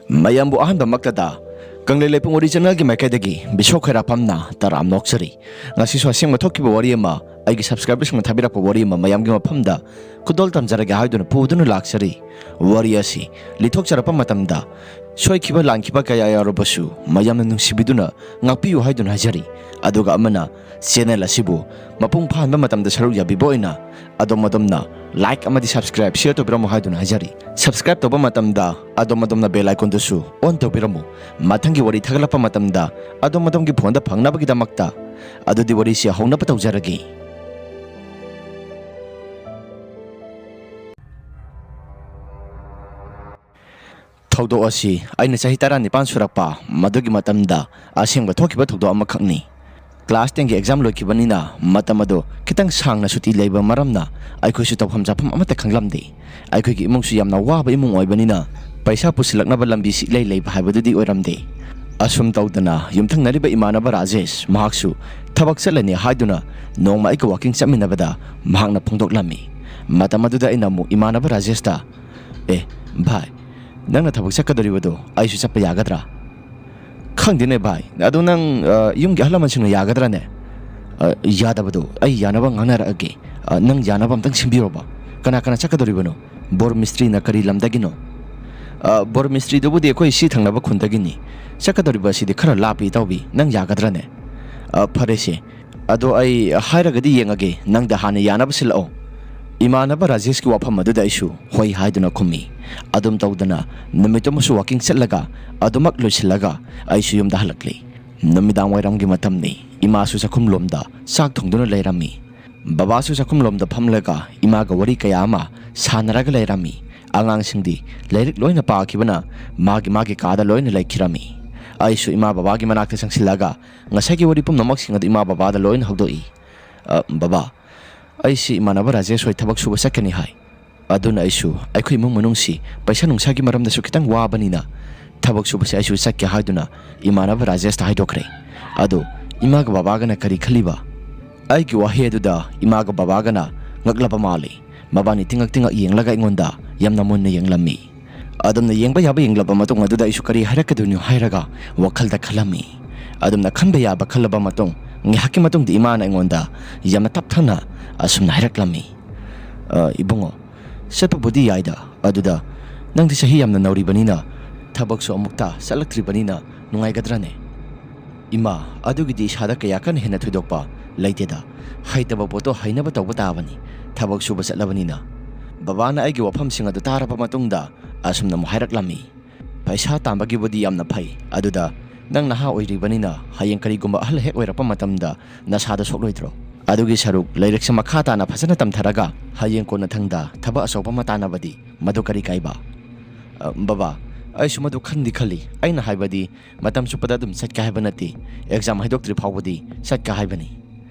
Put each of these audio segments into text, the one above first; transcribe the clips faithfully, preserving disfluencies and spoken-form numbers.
ꯃꯌꯥꯝꯕꯨ ꯑꯍꯥꯟꯕꯃꯛꯇꯗ ꯀꯪꯂꯩ ꯂꯩꯄꯨꯡ ꯑꯣꯔꯤꯖꯤꯅꯦꯜꯒꯤ ꯃꯥꯏꯀꯩꯗꯒꯤ ꯕꯤꯁꯣꯛ ꯈꯣꯏꯔꯥꯛꯐꯝꯅ ꯇꯔꯥꯝ ꯅꯣꯛꯆꯔꯤ꯫ ꯉꯁꯤꯁꯨ ꯑꯁꯦꯡꯕ ꯊꯣꯛꯈꯤꯕ ꯋꯥꯔꯤ ꯑꯃ, ꯑꯩꯒꯤ ꯁꯕꯁꯀ꯭ꯔꯥꯏꯕꯔꯁꯤꯡꯅ ꯊꯥꯕꯤꯔꯛꯄ ꯋꯥꯔꯤ ꯑꯃ ꯃꯌꯥꯝꯒꯤ ꯃꯐꯝꯗ ꯈꯨꯗꯣꯜ ꯇꯝꯖꯔꯒꯦ ꯍꯥꯏꯗꯨꯅ ꯄꯨꯗꯨꯅ ꯂꯥꯛꯆꯔꯤ꯫ ꯋꯥꯔꯤ ꯑꯁꯤ ꯂꯤꯊꯣꯛꯆꯔꯛꯄ ꯃꯇꯝꯗ ꯁꯣꯏꯈꯤꯕ ꯂꯥꯟꯈꯤꯕ ꯀꯌꯥ ꯌꯥꯎꯔꯕꯁꯨ ꯃꯌꯥꯝꯅ ꯅꯨꯡꯁꯤꯕꯤꯗꯨꯅ ꯉꯥꯛꯄꯤꯌꯨ ꯍꯥꯏꯗꯨꯅ ꯍꯥꯏꯖꯔꯤ꯫ ꯑꯗꯨꯒ ꯑꯃꯅ, ꯆꯦꯅꯦꯜ ꯑꯁꯤꯕꯨ ꯃꯄꯨꯡ ꯐꯥꯍꯟꯕ ꯃꯇꯝꯗ ꯁꯔꯨꯛ ꯌꯥꯕꯤꯕ ꯑꯣꯏꯅ ꯑꯗꯣꯝ ꯑꯗꯣꯝꯅ ꯂꯥꯏꯛ ꯑꯃꯗꯤ ꯁꯕꯁꯀ꯭ꯔꯥꯏꯕ, ꯁꯤꯌꯔ ꯇꯧꯕꯤꯔꯝꯃꯨ ꯍꯥꯏꯗꯨꯅ ꯍꯥꯏꯖꯔꯤ꯫ ꯁꯕꯁꯀ꯭ꯔꯥꯏꯕ ꯇꯧꯕ ꯃꯇꯝꯗ ꯑꯗꯣꯝ ꯑꯗꯣꯝꯅ ꯕꯦꯜ ꯑꯥꯏꯀꯣꯟꯗꯨꯁꯨ ꯑꯣꯟ ꯇꯧꯕꯤꯔꯝꯃꯨ꯫ ꯃꯊꯪꯒꯤ ꯋꯥꯔꯤ ꯊꯥꯒꯠꯂꯛꯄ ꯃꯇꯝꯗ ꯑꯗꯣꯝ ꯑꯗꯣꯝꯒꯤ ꯐꯣꯟꯗ ꯐꯪꯅꯕꯒꯤꯗꯃꯛꯇ꯫ ꯑꯗꯨꯗꯤ ꯋꯥꯔꯤꯁꯤ ꯍꯧꯅꯕ ꯇꯧꯖꯔꯒꯦ꯫ ꯊꯧꯗꯣꯛ ꯑꯁꯤ ꯑꯩꯅ ꯆꯍꯤ ꯇꯔꯥꯅꯤꯄꯥꯟ ꯁꯨꯔꯛꯄ ꯃꯗꯨꯒꯤ ꯃꯇꯝꯗ ꯑꯁꯦꯡꯕ ꯊꯣꯛꯈꯤꯕ ꯊꯧꯗꯣꯛ ꯑꯃꯈꯛꯅꯤ꯫ ꯀ꯭ꯂꯥꯁ ꯇꯦꯟꯒꯤ ꯑꯦꯛꯖꯥꯝ ꯂꯣꯏꯈꯤꯕꯅꯤꯅ ꯃꯇꯝ ꯑꯗꯨ ꯈꯤꯇꯪ ꯁꯥꯡꯅ ꯁꯨꯇꯤ ꯂꯩꯕ ꯃꯔꯝꯅ ꯑꯩꯈꯣꯏꯁꯨ ꯇꯧꯐꯝ ꯆꯥꯐꯝ ꯑꯃꯠꯇ ꯈꯪꯂꯝꯗꯦ꯫ ꯑꯩꯈꯣꯏꯒꯤ ꯏꯃꯨꯡꯁꯨ ꯌꯥꯝꯅ ꯋꯥꯕ ꯏꯃꯨꯡ ꯑꯣꯏꯕꯅꯤꯅ ꯄꯩꯁꯥ ꯄꯨꯁꯤꯜꯂꯛꯅꯕ ꯂꯝꯕꯤꯁꯤ ꯏꯂꯩ ꯂꯩꯕ ꯍꯥꯏꯕꯗꯨꯗꯤ ꯑꯣꯏꯔꯝꯗꯦ꯫ ꯑꯁꯨꯝ ꯇꯧꯗꯅ ꯌꯨꯝꯊꯪꯅꯔꯤꯕ ꯏꯃꯥꯟꯅꯕ ꯔꯥꯖꯦꯁ ꯃꯍꯥꯛꯁꯨ ꯊꯕꯛ ꯆꯠꯂꯅꯤ ꯍꯥꯏꯗꯨꯅ ꯅꯣꯡꯃ ꯑꯩꯒ ꯋꯥꯀꯤꯡ ꯆꯠꯃꯤꯟꯅꯕꯗ ꯃꯍꯥꯛꯅ ꯐꯣꯡꯗꯣꯛꯂꯝꯃꯤ꯫ ꯃꯇꯝ ꯑꯗꯨꯗ ꯑꯩꯅ ꯑꯃꯨꯛ ꯏꯃꯥꯟꯅꯕ ꯔꯥꯖꯦꯁꯇ, "ꯑꯦ ꯚꯥꯏ, ꯅꯪꯅ ꯊꯕꯛ ꯆꯠꯀꯗꯧꯔꯤꯕꯗꯣ ꯑꯩꯁꯨ ꯆꯠꯄ ꯌꯥꯒꯗ꯭ꯔꯥ?" "ꯈꯪꯗꯦꯅꯦ ꯚꯥꯏ, ꯑꯗꯣ ꯅꯪ, ꯑ, ꯌꯨꯝꯒꯤ ꯑꯍꯜ ꯂꯃꯟꯁꯤꯡꯅ ꯌꯥꯒꯗ꯭ꯔꯥꯅꯦ?" "ꯑ, ꯌꯥꯗꯕꯗꯣ ꯑꯩ ꯌꯥꯅꯕ ꯉꯥꯡꯅꯔꯛꯑꯒꯦ꯫ ꯑ, ꯅꯪ ꯌꯥꯅꯕ ꯑꯝꯇꯪ ꯁꯤꯟꯕꯤꯔꯣꯕ꯫ ꯀꯅꯥ ꯀꯅꯥ ꯆꯠꯀꯗꯧꯔꯤꯕꯅꯣ? ꯕꯣꯔ ꯃꯤꯁꯇ꯭ꯔꯤꯅ ꯀꯔꯤ ꯂꯝꯗꯒꯤꯅꯣ?" "ꯑ, ꯕꯣꯔ ꯃꯤꯁꯇ꯭ꯔꯤꯗꯨꯕꯨꯗꯤ ꯑꯩꯈꯣꯏ ꯁꯤ ꯊꯪꯅꯕ ꯈꯨꯟꯗꯒꯤꯅꯤ꯫ ꯆꯠꯀꯗꯧꯔꯤꯕ ꯑꯁꯤꯗꯤ ꯈꯔ ꯂꯥꯞꯄꯤ ꯏꯇꯥꯎꯕꯤ, ꯅꯪ ꯌꯥꯒꯗ꯭ꯔꯥꯅꯦ?" "ꯑ, ꯐꯔꯦꯁꯦ, ꯑꯗꯣ ꯑꯩ ꯍꯥꯏꯔꯒꯗꯤ ꯌꯦꯡꯉꯒꯦ, ꯅꯪꯗ ꯍꯥꯟꯅ ꯌꯥꯅꯕ ꯁꯤꯜꯂꯛꯑꯣ꯫" ꯏꯃꯥꯟꯅꯕ ꯔꯥꯖꯦꯁꯀꯤ ꯋꯥꯐꯝ ꯑꯗꯨꯗ ꯑꯩꯁꯨ ꯍꯣꯏ ꯍꯥꯏꯗꯨꯅ ꯈꯨꯝꯃꯤ꯫ ꯑꯗꯨꯝ ꯇꯧꯗꯅ ꯅꯨꯃꯤꯠꯇꯨꯃꯁꯨ ꯋꯥꯀꯤꯡ ꯆꯠꯂꯒ ꯑꯗꯨꯃꯛ ꯂꯣꯏꯁꯤꯜꯂꯒ ꯑꯩꯁꯨ ꯌꯨꯝꯗ ꯍꯜꯂꯛꯂꯤ꯫ ꯅꯨꯃꯤꯗꯥꯡ ꯋꯥꯏꯔꯝꯒꯤ ꯃꯇꯝꯅꯤ꯫ ꯏꯃꯥꯁꯨ ꯆꯥꯛꯈꯨꯝꯂꯣꯝꯗ ꯆꯥꯛ ꯊꯣꯡꯗꯨꯅ ꯂꯩꯔꯝꯃꯤ꯫ ꯕꯕꯥꯁꯨ ꯆꯥꯛꯈꯨꯝꯂꯣꯝꯗ ꯐꯝꯂꯒ ꯏꯃꯥꯒ ꯋꯥꯔꯤ ꯀꯌꯥ ꯑꯃ ꯁꯥꯟꯅꯔꯒ ꯂꯩꯔꯝꯃꯤ꯫ ꯑꯉꯥꯡꯁꯤꯡꯗꯤ ꯂꯥꯏꯔꯤꯛ ꯂꯣꯏꯅ ꯄꯥꯈꯤꯕꯅ ꯃꯥꯒꯤ ꯃꯥꯒꯤ ꯀꯥꯗ ꯂꯣꯏꯅ ꯂꯩꯈꯤꯔꯝꯃꯤ꯫ ꯑꯩꯁꯨ ꯏꯃꯥ ꯕꯕꯥꯒꯤ ꯃꯅꯥꯛꯇ ꯆꯪꯁꯤꯜꯂꯒ ꯉꯁꯥꯏꯒꯤ ꯋꯥꯔꯤ ꯄꯨꯝꯅꯃꯛꯁꯤꯡ ꯑꯗꯨ ꯏꯃꯥ ꯕꯕꯥꯗ ꯂꯣꯏꯅ ꯍꯧꯗꯣꯛꯏ꯫ "ꯑ, ꯕꯕꯥ, ꯑꯩꯁꯤ ꯏꯃꯥꯟꯅꯕ ꯔꯥꯖꯦꯁ ꯍꯣꯏ ꯊꯕꯛ ꯁꯨꯕ ꯆꯠꯀꯅꯤ ꯍꯥꯏ꯫ ꯑꯗꯨꯅ ꯑꯩꯁꯨ ꯑꯩꯈꯣꯏ ꯏꯃꯨꯡ ꯃꯅꯨꯡꯁꯤ ꯄꯩꯁꯥ ꯅꯨꯡꯁꯥꯒꯤ ꯃꯔꯝꯗꯁꯨ ꯈꯤꯇꯪ ꯋꯥꯕꯅꯤꯅ ꯊꯕꯛ ꯁꯨꯕꯁꯦ ꯑꯩꯁꯨ ꯆꯠꯀꯦ ꯍꯥꯏꯗꯨꯅ ꯏꯃꯥꯟꯅꯕ ꯔꯥꯖꯦꯁꯇ ꯍꯥꯏꯗꯣꯛꯈ꯭ꯔꯦ꯫ ꯑꯗꯣ ꯏꯃꯥꯒ ꯕꯕꯥꯒꯅ ꯀꯔꯤ ꯈꯜꯂꯤꯕ?" ꯑꯩꯒꯤ ꯋꯥꯍꯩ ꯑꯗꯨꯗ ꯏꯃꯥꯒ ꯕꯕꯥꯒꯅ ꯉꯛꯂꯕ ꯃꯥꯜꯂꯤ꯫ ꯃꯕꯥꯅꯤ ꯇꯤꯡꯉꯛ ꯇꯤꯡꯉꯛ ꯌꯦꯡꯂꯒ ꯑꯩꯉꯣꯟꯗ ꯌꯥꯝꯅ ꯃꯨꯟꯅ ꯌꯦꯡꯂꯝꯃꯤ꯫ ꯑꯗꯨꯝꯅ ꯌꯦꯡꯕ ꯌꯥꯕ ꯌꯦꯡꯂꯕ ꯃꯇꯨꯡ ꯑꯗꯨꯗ ꯑꯩꯁꯨ ꯀꯔꯤ ꯍꯥꯏꯔꯛꯀꯗꯣꯏꯅꯣ ꯍꯥꯏꯔꯒ ꯋꯥꯈꯜꯗ ꯈꯜꯂꯝꯃꯤ꯫ ꯑꯗꯨꯝꯅ ꯈꯟꯕ ꯌꯥꯕ ꯈꯜꯂꯕ ꯃꯇꯨꯡ ꯉꯥꯏꯍꯥꯛꯀꯤ ꯃꯇꯨꯡꯗ ꯏꯃꯥꯅ ꯑꯩꯉꯣꯟꯗ ꯌꯥꯝꯅ ꯇꯞꯊꯅ ꯑꯁꯨꯝꯅ ꯍꯥꯏꯔꯛꯂꯝꯃꯤ, "ꯑ, ꯏꯕꯨꯡꯉꯣ, ꯆꯠꯄꯕꯨꯗꯤ ꯌꯥꯏꯗ, ꯑꯗꯨꯗ ꯅꯪꯗꯤ ꯆꯍꯤ ꯌꯥꯝꯅ ꯅꯧꯔꯤꯕꯅꯤꯅ, ꯊꯕꯛꯁꯨ ꯑꯃꯨꯛꯇ ꯆꯠꯂꯛꯇ꯭ꯔꯤꯕꯅꯤꯅ ꯅꯨꯡꯉꯥꯏꯒꯗ꯭ꯔꯅꯦ?" "ꯏꯃꯥ, ꯑꯗꯨꯒꯤꯗꯤ ꯏꯁꯥꯗ ꯀꯌꯥ ꯀꯟꯅ ꯍꯦꯟꯅ ꯊꯣꯏꯗꯣꯛꯄ ꯂꯩꯇꯦꯗ꯫ ꯍꯩꯇꯕ ꯄꯣꯠꯇꯣ ꯍꯩꯅꯕ ꯇꯧꯕ ꯇꯥꯕꯅꯤ, ꯊꯕꯛ ꯁꯨꯕ ꯆꯠꯂꯕꯅꯤꯅ꯫" ꯕꯕꯥꯅ ꯑꯩꯒꯤ ꯋꯥꯐꯝꯁꯤꯡ ꯑꯗꯨ ꯇꯥꯔꯕ ꯃꯇꯨꯡꯗ ꯑꯁꯨꯝꯅ ꯑꯃꯨꯛ ꯍꯥꯏꯔꯛꯂꯝꯃꯤ, "ꯄꯩꯁꯥ ꯇꯥꯟꯕꯒꯤꯕꯨꯗꯤ ꯌꯥꯝꯅ ꯐꯩ, ꯑꯗꯨꯗ ꯅꯪ ꯅꯍꯥ ꯑꯣꯏꯔꯤꯕꯅꯤꯅ ꯍꯌꯦꯡ ꯀꯔꯤꯒꯨꯝꯕ ꯑꯍꯜ ꯍꯦꯛ ꯑꯣꯏꯔꯛꯄ ꯃꯇꯝꯗ ꯅꯁꯥꯗ ꯁꯣꯛꯂꯣꯏꯗ꯭ꯔꯣ? ꯑꯗꯨꯒꯤ ꯁꯔꯨꯛ ꯂꯥꯏꯔꯤꯛꯁꯦ ꯃꯈꯥ ꯇꯥꯅ ꯐꯖꯅ ꯇꯝꯊꯔꯒ ꯍꯌꯦꯡ ꯀꯣꯟꯅꯊꯪꯗ ꯊꯕꯛ ꯑꯆꯧꯕ ꯑꯃ ꯇꯥꯟꯅꯕꯗꯤ ꯃꯗꯨ ꯀꯔꯤ ꯀꯥꯏꯕ?" "ꯑ, ꯕꯕꯥ, ꯑꯩꯁꯨ ꯃꯗꯨ ꯈꯟꯗꯤ ꯈꯜꯂꯤ꯫ ꯑꯩꯅ ꯍꯥꯏꯕꯗꯤ ꯃꯇꯝ ꯆꯨꯞꯄꯗ ꯑꯗꯨꯝ ꯆꯠꯀꯦ ꯍꯥꯏꯕ ꯅꯠꯇꯦ, ꯑꯦꯛꯖꯥꯝ ꯍꯥꯏꯗꯣꯛꯇ꯭ꯔꯤ ꯐꯥꯎꯕꯗꯤ ꯆꯠꯀꯦ ꯍꯥꯏꯕꯅꯤ꯫"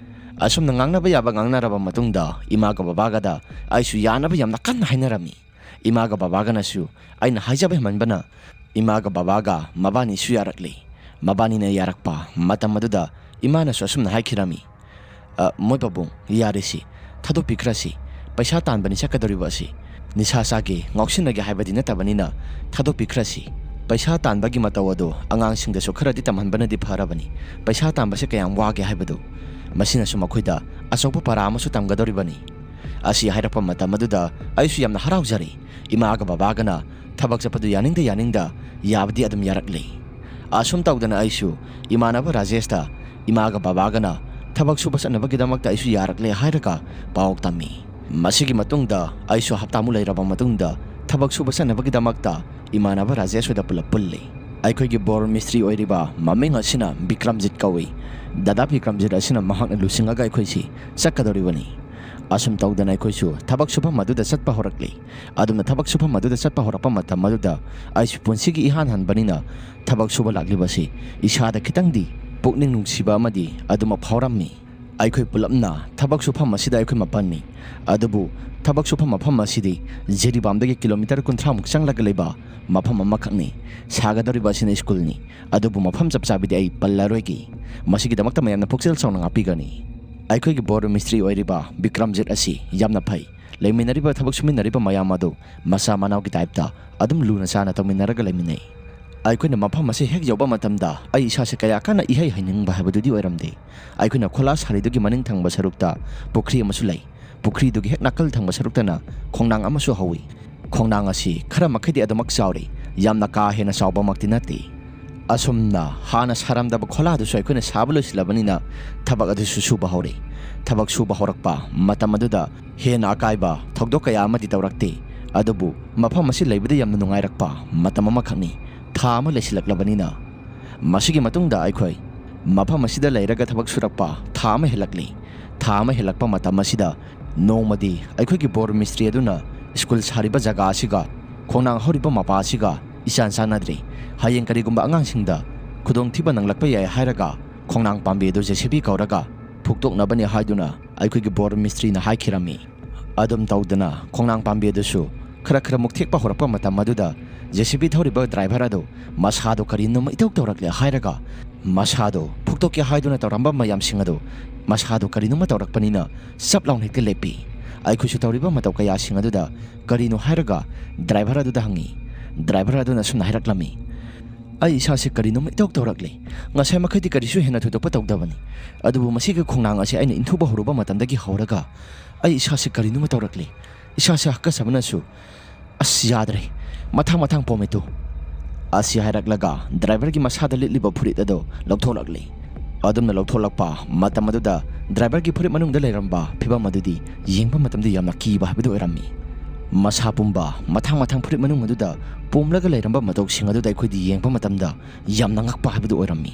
ꯑꯁꯨꯝꯅ ꯉꯥꯡꯅꯕ ꯌꯥꯕ ꯉꯥꯡꯅꯔꯕ ꯃꯇꯨꯡꯗ ꯏꯃꯥꯒ ꯕꯕꯥꯒꯗ ꯑꯩꯁꯨ ꯌꯥꯅꯕ ꯌꯥꯝꯅ ꯀꯟꯅ ꯍꯥꯏꯅꯔꯝꯃꯤ꯫ ꯏꯃꯥꯒ ꯕꯕꯥꯒꯅꯁꯨ ꯑꯩꯅ ꯍꯥꯏꯖꯕ ꯍꯦꯟꯃꯟꯕꯅ ꯏꯃꯥꯒ ꯕꯕꯥꯒ ꯃꯕꯥꯅꯤꯁꯨ ꯌꯥꯔꯛꯂꯦ꯫ ꯃꯕꯥꯅꯤꯅ ꯌꯥꯔꯛꯄ ꯃꯇꯝ ꯑꯗꯨꯗ ꯏꯃꯥꯅꯁꯨ ꯑꯁꯨꯝꯅ ꯍꯥꯏꯈꯤꯔꯝꯃꯤ, "ꯑ, ꯃꯣꯏ ꯄꯥꯕꯨꯡ, ꯌꯥꯔꯦꯁꯤ, ꯊꯥꯗꯣꯛꯄꯤꯈ꯭ꯔꯁꯤ꯫ ꯄꯩꯁꯥ ꯇꯥꯟꯕꯅꯤ ꯆꯠꯀꯗꯧꯔꯤꯕ ꯑꯁꯤ꯫ ꯅꯤꯁꯥ ꯆꯥꯒꯦ, ꯉꯥꯎꯁꯤꯟꯅꯒꯦ ꯍꯥꯏꯕꯗꯤ ꯅꯠꯇꯕꯅꯤꯅ ꯊꯥꯗꯣꯛꯄꯤꯈ꯭ꯔꯁꯤ꯫ ꯄꯩꯁꯥ ꯇꯥꯟꯕꯒꯤ ꯃꯇꯧ ꯑꯗꯣ ꯑꯉꯥꯡꯁꯤꯡꯗꯁꯨ ꯈꯔꯗꯤ ꯇꯝꯍꯟꯕꯅꯗꯤ ꯐꯔꯕꯅꯤ꯫ ꯄꯩꯁꯥ ꯇꯥꯟꯕꯁꯦ ꯀꯌꯥꯝ ꯋꯥꯒꯦ ꯍꯥꯏꯕꯗꯨ꯫ ꯃꯁꯤꯅꯁꯨ ꯃꯈꯣꯏꯗ ꯑꯆꯧꯕ ꯄꯔꯥ ꯑꯃꯁꯨ ꯇꯝꯒꯗꯧꯔꯤꯕꯅꯤ꯫" ꯑꯁꯤ ꯍꯥꯏꯔꯛꯄ ꯃꯇꯝ ꯑꯗꯨꯗ ꯑꯩꯁꯨ ꯌꯥꯝꯅ ꯍꯔꯥꯎꯖꯔꯦ꯫ ꯏꯃꯥꯒ ꯕꯕꯥꯒꯅ ꯊꯕꯛ ꯆꯠꯄꯗꯨ ꯌꯥꯅꯤꯡꯗ ꯌꯥꯅꯤꯡꯗ ꯌꯥꯕꯗꯤ ꯑꯗꯨꯝ ꯌꯥꯔꯛꯂꯦ꯫ ꯑꯁꯨꯝ ꯇꯧꯗꯅ ꯑꯩꯁꯨ ꯏꯃꯥꯟꯅꯕ ꯔꯥꯖꯦꯁꯇ ꯏꯃꯥꯒ ꯕꯕꯥꯒꯅ ꯊꯕꯛ ꯁꯨꯕ ꯆꯠꯅꯕꯒꯤꯗꯃꯛꯇ ꯑꯩꯁꯨ ꯌꯥꯔꯛꯂꯦ ꯍꯥꯏꯔꯒ ꯄꯥꯎ ꯇꯝꯃꯤ꯫ ꯃꯁꯤꯒꯤ ꯃꯇꯨꯡꯗ ꯑꯩꯁꯨ ꯍꯞꯇꯥꯃꯨꯛ ꯂꯩꯔꯕ ꯃꯇꯨꯡꯗ ꯊꯕꯛ ꯁꯨꯕ ꯆꯠꯅꯕꯒꯤꯗꯃꯛꯇ ꯏꯃꯥꯟꯅꯕ ꯔꯥꯖꯦꯁ ꯍꯣꯏꯗ ꯄꯨꯂꯞ ꯄꯨꯜꯂꯤ꯫ ꯑꯩꯈꯣꯏꯒꯤ ꯕꯣꯔ ꯃꯤꯁꯇ꯭ꯔꯤ ꯑꯣꯏꯔꯤꯕ ꯃꯃꯤꯡ ꯑꯁꯤꯅ ꯕꯤꯀ꯭ꯔꯝꯖꯤꯠ ꯀꯧꯏ꯫ ꯗꯗꯥ ꯕꯤꯀ꯭ꯔꯝꯖꯤꯠ ꯑꯁꯤꯅ ꯃꯍꯥꯛꯅ ꯂꯨꯆꯤꯡꯉꯒ ꯑꯩꯈꯣꯏꯁꯤ ꯆꯠꯀꯗꯧꯔꯤꯕꯅꯤ꯫ ꯑꯁꯨꯝ ꯇꯧꯗꯅ ꯑꯩꯈꯣꯏꯁꯨ ꯊꯕꯛ ꯁꯨꯐꯝ ꯑꯗꯨꯗ ꯆꯠꯄ ꯍꯧꯔꯛꯂꯤ꯫ ꯑꯗꯨꯝꯅ ꯊꯕꯛ ꯁꯨꯐꯝ ꯑꯗꯨꯗ ꯆꯠꯄ ꯍꯧꯔꯛꯄ ꯃꯇꯝ ꯑꯗꯨꯗ ꯑꯩꯁꯨ ꯄꯨꯟꯁꯤꯒꯤ ꯏꯍꯥꯟ ꯍꯥꯟꯕꯅꯤꯅ ꯊꯕꯛ ꯁꯨꯕ ꯂꯥꯛꯂꯤꯕꯁꯤ ꯏꯁꯥꯗ ꯈꯤꯇꯪꯗꯤ ꯄꯨꯛꯅꯤꯡ ꯅꯨꯡꯁꯤꯕ ꯑꯃꯗꯤ ꯑꯗꯨꯃꯛ ꯐꯥꯎꯔꯝꯃꯤ꯫ ꯑꯩꯈꯣꯏ ꯄꯨꯂꯞꯅ ꯊꯕꯛ ꯁꯨꯐꯝ ꯑꯁꯤꯗ ꯑꯩꯈꯣꯏ ꯃꯥꯄꯟꯅꯤ꯫ ꯑꯗꯨꯕꯨ ꯊꯕꯛ ꯁꯨꯐꯝ ꯃꯐꯝ ꯑꯁꯤꯗꯤ ꯖꯤꯔꯤꯕꯥꯝꯗꯒꯤ ꯀꯤꯂꯣꯃꯤꯇꯔ ꯀꯨꯟꯊ꯭ꯔꯥꯃꯨꯛ ꯆꯪꯂꯒ ꯂꯩꯕ ꯃꯐꯝ ꯑꯃꯈꯛꯅꯤ꯫ ꯁꯥꯒꯗꯧꯔꯤꯕ ꯑꯁꯤꯅ ꯁ꯭ꯀꯨꯜꯅꯤ꯫ ꯑꯗꯨꯕꯨ ꯃꯐꯝ ꯆꯞ ꯆꯥꯕꯤꯗꯤ ꯑꯩ ꯄꯜꯂꯔꯣꯏꯒꯦ꯫ ꯃꯁꯤꯒꯤꯗꯃꯛꯇ ꯃꯌꯥꯝꯅ ꯄꯨꯛꯆꯦꯜ ꯆꯥꯎꯅ ꯉꯥꯛꯄꯤꯒꯅꯤ꯫ ꯑꯩꯈꯣꯏꯒꯤ ꯕꯣꯔ ꯃꯤꯁꯇ꯭ꯔꯤ ꯑꯣꯏꯔꯤꯕ ꯕꯤꯀ꯭ꯔꯝꯖꯤꯠ ꯑꯁꯤ ꯌꯥꯝꯅ ꯐꯩ꯫ ꯂꯩꯃꯤꯟꯅꯔꯤꯕ, ꯊꯕꯛ ꯁꯨꯃꯤꯟꯅꯔꯤꯕ ꯃꯌꯥꯝ ꯑꯗꯨ ꯃꯆꯥ ꯃꯅꯥꯎꯒꯤ ꯇꯥꯏꯞꯇ ꯑꯗꯨꯝ ꯂꯨꯅ ꯆꯥꯅ ꯇꯧꯃꯤꯟꯅꯔꯒ ꯂꯩꯃꯤꯟꯅꯩ꯫ ꯑꯩꯈꯣꯏꯅ ꯃꯐꯝ ꯑꯁꯤ ꯍꯦꯛ ꯌꯧꯕ ꯃꯇꯝꯗ ꯑꯩ ꯏꯁꯥꯁꯦ ꯀꯌꯥ ꯀꯟꯅ ꯏꯍꯩ ꯍꯩꯅꯤꯡꯕ ꯍꯥꯏꯕꯗꯨꯗꯤ ꯑꯣꯏꯔꯝꯗꯦ꯫ ꯑꯩꯈꯣꯏꯅ ꯈꯣꯂꯥ ꯁꯥꯔꯤꯗꯨꯒꯤ ꯃꯅꯤꯡ ꯊꯪꯕ ꯁꯔꯨꯛꯇ ꯄꯨꯈ꯭ꯔꯤ ꯑꯃꯁꯨ ꯂꯩ꯫ ꯄꯨꯈ꯭ꯔꯤꯗꯨꯒꯤ ꯍꯦꯛ ꯅꯥꯀꯜ ꯊꯪꯕ ꯁꯔꯨꯛꯇꯅ ꯈꯣꯡꯅꯥꯡ ꯑꯃꯁꯨ ꯍꯧꯏ꯫ ꯈꯣꯡꯅꯥꯡ ꯑꯁꯤ ꯈꯔ ꯃꯈꯩꯗꯤ ꯑꯗꯨꯃꯛ ꯆꯥꯎꯔꯤ, ꯌꯥꯝꯅ ꯀꯥ ꯍꯦꯟꯅ ꯆꯥꯎꯕꯃꯛꯇꯤ ꯅꯠꯇꯦ꯫ ꯑꯁꯨꯝꯅ ꯍꯥꯟꯅ ꯁꯥꯔꯝꯗꯕ ꯈꯣꯂꯥꯗꯨꯁꯨ ꯑꯩꯈꯣꯏꯅ ꯁꯥꯕ ꯂꯣꯏꯁꯤꯜꯂꯕꯅꯤꯅ ꯊꯕꯛ ꯑꯗꯨꯁꯨ ꯁꯨꯕ ꯍꯧꯔꯦ꯫ ꯊꯕꯛ ꯁꯨꯕ ꯍꯧꯔꯛꯄ ꯃꯇꯝ ꯑꯗꯨꯗ ꯍꯦꯟꯅ ꯑꯀꯥꯏꯕ ꯊꯧꯗꯣꯛ ꯀꯌꯥ ꯑꯃꯗꯤ ꯇꯧꯔꯛꯇꯦ꯫ ꯑꯗꯨꯕꯨ ꯃꯐꯝ ꯑꯁꯤ ꯂꯩꯕꯗ ꯌꯥꯝꯅ ꯅꯨꯡꯉꯥꯏꯔꯛꯄ ꯃꯇꯝ ꯑꯃꯈꯛꯅꯤ꯫ ꯊꯥ ꯑꯃ ꯂꯩꯁꯤꯜꯂꯛꯂꯕꯅꯤꯅ ꯃꯁꯤꯒꯤ ꯃꯇꯨꯡꯗ ꯑꯩꯈꯣꯏ ꯃꯐꯝ ꯑꯁꯤꯗ ꯂꯩꯔꯒ ꯊꯕꯛ ꯁꯨꯔꯛꯄ ꯊꯥ ꯑꯃ ꯍꯦꯜꯂꯛꯂꯤ꯫ ꯊꯥ ꯑꯃ ꯍꯦꯜꯂꯛꯄ ꯃꯇꯝ ꯑꯁꯤꯗ ꯅꯣꯡꯃꯗꯤ ꯑꯩꯈꯣꯏꯒꯤ ꯕꯣꯔ ꯃꯤꯁꯇ꯭ꯔꯤ ꯑꯗꯨꯅ ꯁ꯭ꯀꯨꯜ ꯁꯥꯔꯤꯕ ꯖꯒꯥ ꯑꯁꯤꯒ ꯈꯣꯡꯅꯥꯡ ꯍꯧꯔꯤꯕ ꯃꯄꯥ ꯑꯁꯤꯒ ꯏꯆꯥꯟ ꯆꯥꯟꯅꯗ꯭ꯔꯦ꯫ ꯍꯌꯦꯡ ꯀꯔꯤꯒꯨꯝꯕ ꯑꯉꯥꯡꯁꯤꯡꯗ ꯈꯨꯗꯣꯡꯊꯤꯕ ꯅꯪꯂꯛꯄ ꯌꯥꯏ ꯍꯥꯏꯔꯒ ꯈꯣꯡꯅꯥꯡ ꯄꯥꯝꯕꯤ ꯑꯗꯨ JCB ꯀꯧꯔꯒ ꯐꯨꯛꯇꯣꯛꯅꯕꯅꯤ ꯍꯥꯏꯗꯨꯅ ꯑꯩꯈꯣꯏꯒꯤ ꯕꯣꯔ ꯃꯤꯁꯇ꯭ꯔꯤꯅ ꯍꯥꯏꯈꯤꯔꯝꯃꯤ꯫ ꯑꯗꯨꯝ ꯇꯧꯗꯅ ꯈꯣꯡꯅꯥꯡ ꯄꯥꯝꯕꯤ ꯑꯗꯨꯁꯨ ꯈꯔ ꯈꯔ ꯃꯨꯛꯊꯦꯛꯄ ꯍꯧꯔꯛꯄ ꯃꯇꯝ ꯑꯗꯨꯗ JCB ꯊꯧꯔꯤꯕ ꯗ꯭ꯔꯥꯏꯚꯔ ꯑꯗꯨ ꯃꯁꯥꯗꯣ ꯀꯔꯤꯅꯣꯃ ꯏꯇꯧ ꯇꯧꯔꯛꯂꯦ ꯍꯥꯏꯔꯒ ꯃꯁꯥꯗꯣ ꯐꯨꯛꯇꯣꯛꯀꯦ ꯍꯥꯏꯗꯨꯅ ꯇꯧꯔꯝꯕ ꯃꯌꯥꯝꯁꯤꯡ ꯑꯗꯨ ꯃꯁꯥꯗꯣ ꯀꯔꯤꯅꯣꯃ ꯇꯧꯔꯛꯄꯅꯤꯅ ꯆꯞ ꯂꯥꯎꯅ ꯍꯦꯛꯇ ꯂꯦꯞꯄꯤ꯫ ꯑꯩꯈꯣꯏꯁꯨ ꯇꯧꯔꯤꯕ ꯃꯇꯧ ꯀꯌꯥꯁꯤꯡ ꯑꯗꯨꯗ ꯀꯔꯤꯅꯣ ꯍꯥꯏꯔꯒ ꯗ꯭ꯔꯥꯏꯚꯔ ꯑꯗꯨꯗ ꯍꯪꯉꯤ꯫ ꯗ꯭ꯔꯥꯏꯚꯔ ꯑꯗꯨꯅ ꯑꯁꯨꯝꯅ ꯍꯥꯏꯔꯛꯂꯝꯃꯤ, "ꯑꯩ ꯏꯁꯥꯁꯦ ꯀꯔꯤꯅꯣꯃ ꯏꯇꯧ ꯇꯧꯔꯛꯂꯦ꯫ ꯉꯁꯥꯏ ꯃꯈꯩꯗꯤ ꯀꯔꯤꯁꯨ ꯍꯦꯟꯅ ꯊꯣꯏꯗꯣꯛꯄ ꯇꯧꯗꯕꯅꯤ, ꯑꯗꯨꯕꯨ ꯃꯁꯤꯒꯤ ꯈꯣꯡꯅꯥꯡ ꯑꯁꯤ ꯑꯩꯅ ꯏꯟꯊꯨꯕ ꯍꯧꯔꯨꯕ ꯃꯇꯝꯗꯒꯤ ꯍꯧꯔꯒ ꯑꯩ ꯏꯁꯥꯁꯦ ꯀꯔꯤꯅꯣꯃ ꯇꯧꯔꯛꯂꯦ꯫ ꯏꯁꯥꯁꯦ ꯍꯥꯀꯠꯆꯕꯅꯁꯨ, ꯑꯁ, ꯌꯥꯗ꯭ꯔꯦ꯫ ꯃꯊꯥꯡ ꯃꯊꯥꯡ ꯄꯣꯝꯃꯦ ꯇꯨ"꯫ ꯑꯁꯤ ꯍꯥꯏꯔꯛꯂꯒ ꯗ꯭ꯔꯥꯏꯚꯔꯒꯤ ꯃꯁꯥꯗ ꯂꯤꯠꯂꯤꯕ ꯐꯨꯔꯤꯠ ꯑꯗꯨ ꯂꯧꯊꯣꯛꯂꯛꯂꯤ꯫ ꯑꯗꯨꯝꯅ ꯂꯧꯊꯣꯛꯂꯛꯄ ꯃꯇꯝ ꯑꯗꯨꯗ ꯗ꯭ꯔꯥꯏꯚꯔꯒꯤ ꯐꯨꯔꯤꯠ ꯃꯅꯨꯡꯗ ꯂꯩꯔꯝꯕ ꯐꯤꯕꯝ ꯑꯗꯨꯗꯤ ꯌꯦꯡꯕ ꯃꯇꯝꯗ ꯌꯥꯝꯅ ꯀꯤꯕ ꯍꯥꯏꯕꯗꯨ ꯑꯣꯏꯔꯝꯃꯤ꯫ ꯃꯁꯥ ꯄꯨꯝꯕ ꯃꯊꯥꯡ ꯃꯊꯥꯡ ꯐꯨꯔꯤꯠ ꯃꯅꯨꯡ ꯑꯗꯨꯗ ꯄꯣꯝꯂꯒ ꯂꯩꯔꯝꯕ ꯃꯇꯧꯁꯤꯡ ꯑꯗꯨꯗ ꯑꯩꯈꯣꯏꯗꯤ ꯌꯦꯡꯕ ꯃꯇꯝꯗ ꯌꯥꯝꯅ ꯉꯛꯄ ꯍꯥꯏꯕꯗꯨ ꯑꯣꯏꯔꯝꯃꯤ꯫